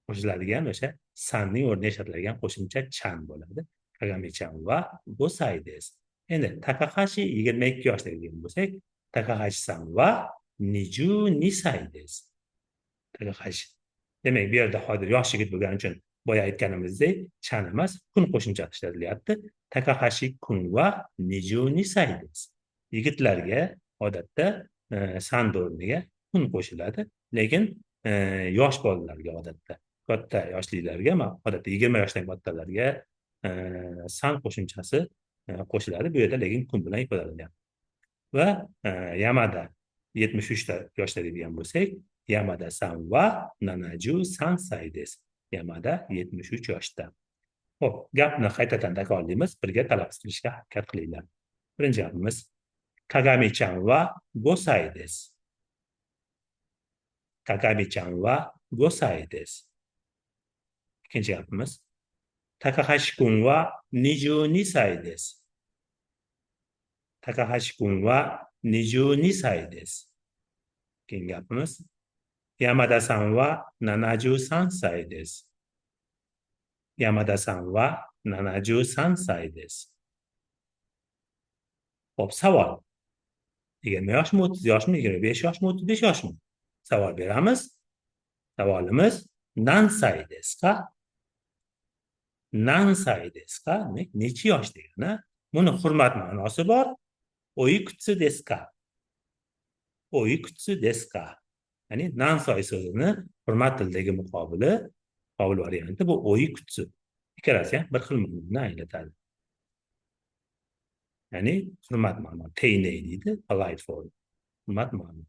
qo'shiladigan o'sha sanning o'rniga ishlatiladigan qo'shimcha chan bo'ladi. Kagami-chan va gosai desu. Endi Takahashi 22 yoshda degan bo'lsak, Takahashi-san va 22 desu. Takahashi. Demak, bu yerda hozir yosh yigit bo'lgani uchun boya aytganimizdek chan emas, kun qo'shimchasi ishlatilyapti. Takahashi kun va 22 desu. Yigitlarga odatda san o'rniga kun qo'shiladi, lekin yosh bolalarga odatda katta yoshlilarga, odatda 20 yoshdan kattalarga san qo'shimchasi qo'shiladi. Bu yerda lekin kun bilan ifodalanyapti. Va Yamada 73 yoshda deydigan bo'lsak, Yamada san va 73 desu. Yamada 73 yoshda. Xo'p, gapni qaytadan takrorlaymiz, birga talaffuz qilishga harakat qilinglar. Birinchi gapimiz Kagami-chan va gosai desu. Kagami-chan va gosai desu. Ikkinchi gapimiz Takahashi-kun wa 22 desu. Takahashi-kun wa 22 desu. Keyingi gapimiz Yamada-san wa 73 desu. Yamada-san wa 73 desu. Xo'p, savol. 20 yoshmi, 30 yoshmi, 25 yoshmi, 35 yoshmi? Savol beramiz. Savolimiz nansai desu ka? Nansai desu ka? Demak, necha yosh degani. Buni hurmat ma'nosi bor. Oikutsu desu ka? Oikutsu desu ka? Ya'ni nansai so'zini hurmat tilidagi muqobili, muqobil varianti bu oikutsu. Ikkalasi ham bir xil ma'noni anglatadi. Ya'ni hurmat ma'no, teinei deydi, polite form. Hurmat ma'no.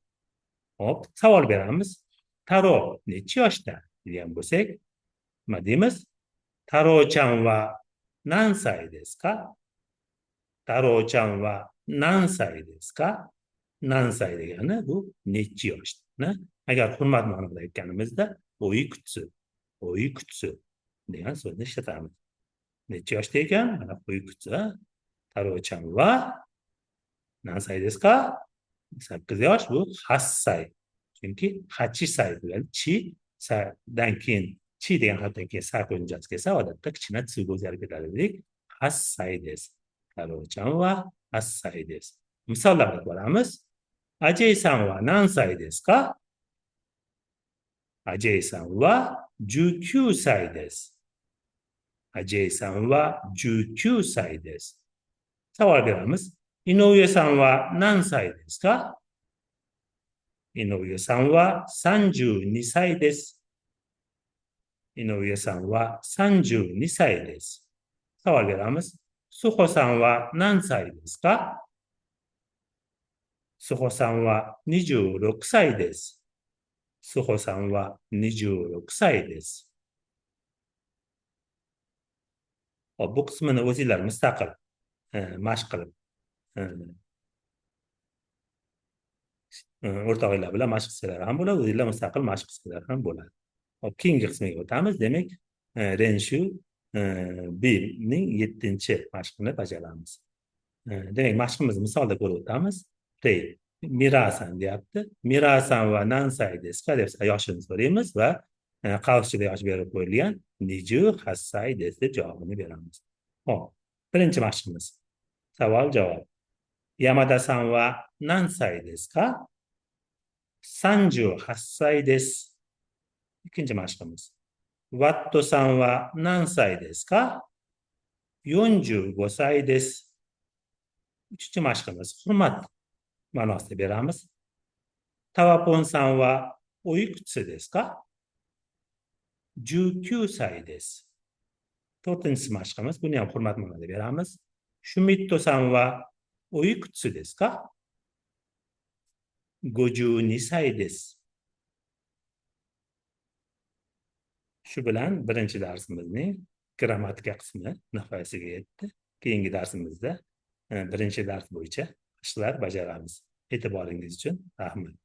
Hop, savol beramiz. Taro necha yoshda degan bo'lsak, nima deymiz? Taro-chan wa nansai desu ka? Taro-chan wa nansai desu ka? Nansai degani bu necha yoshda. Agar hurmat ma'nosida aytganimizda oikutsu, oikutsu degan so'zni ishlatamiz. Necha yoshda ekan? Mana oikutsu. Taro-chan wa nansai desu ka? 8 yosh, bu hassay. Chunki hachisay bo'ladi. Chi dan keyin chi degan harfdan keyin sa qo'shimchasi kelsa, odatda kichkina tsuga o'zgarib ketadi dedik. Hassay desu. Taro-chan wa hassay desu. Misollarga ko'ramiz. Ajay-san wa nansai desu ka? Ajay-san wa 19 desu. Ajay-san wa 19 desu. Savol beramiz. Inoue-san wa nansai desu ka? Inoue-san wa 32 desu. Inoue-san wa 32 desu. Savol beramiz. Suho-san wa nansai desu ka? Suho-san wa 26 desu. Suho-san wa 26 desu. Hop, bu qismini o'zinglar mustaqil mashq qilib, o'rtog'inglar bilan mashq qilsalar ham bo'ladi, o'zinglar mustaqil mashq qilsalar ham bo'ladi. Hop, keyingi qismiga o'tamiz. Demak, Renshu B ning 7-mashqini bajaramiz. Demak, mashqimizni misolda ko'rib o'tamiz. Rey Mirasan deyapti. Mirasan va nansai desu ka deb yoshini so'raymiz va qavs ichida yosh berib qo'yilgan niju hassai desu deb javobini beramiz. Hop, birinchi mashqimiz. Savol javob. Yamada-san wa nansai desu ka? Sanju hassai desu. Ikkinchi mashqimiz. Watto-san wa nansai desu ka? 45 desu. Uchinchi mashqimiz hurmat ma'nosida beramiz. Tavapon-san wa oikutsu desu ka? 19 desu. To'rtinchisi mashqimiz, buni ham hurmat ma'nosida beramiz. Shumitto-san wa oikutsu desu ka? 52 desu. Shu bilan birinchi darsimizning grammatika qismi nihoyasiga yetdi. Keyingi darsimizda birinchi dars bo'yicha ishlar bajaramiz. E'tiboringiz uchun rahmat.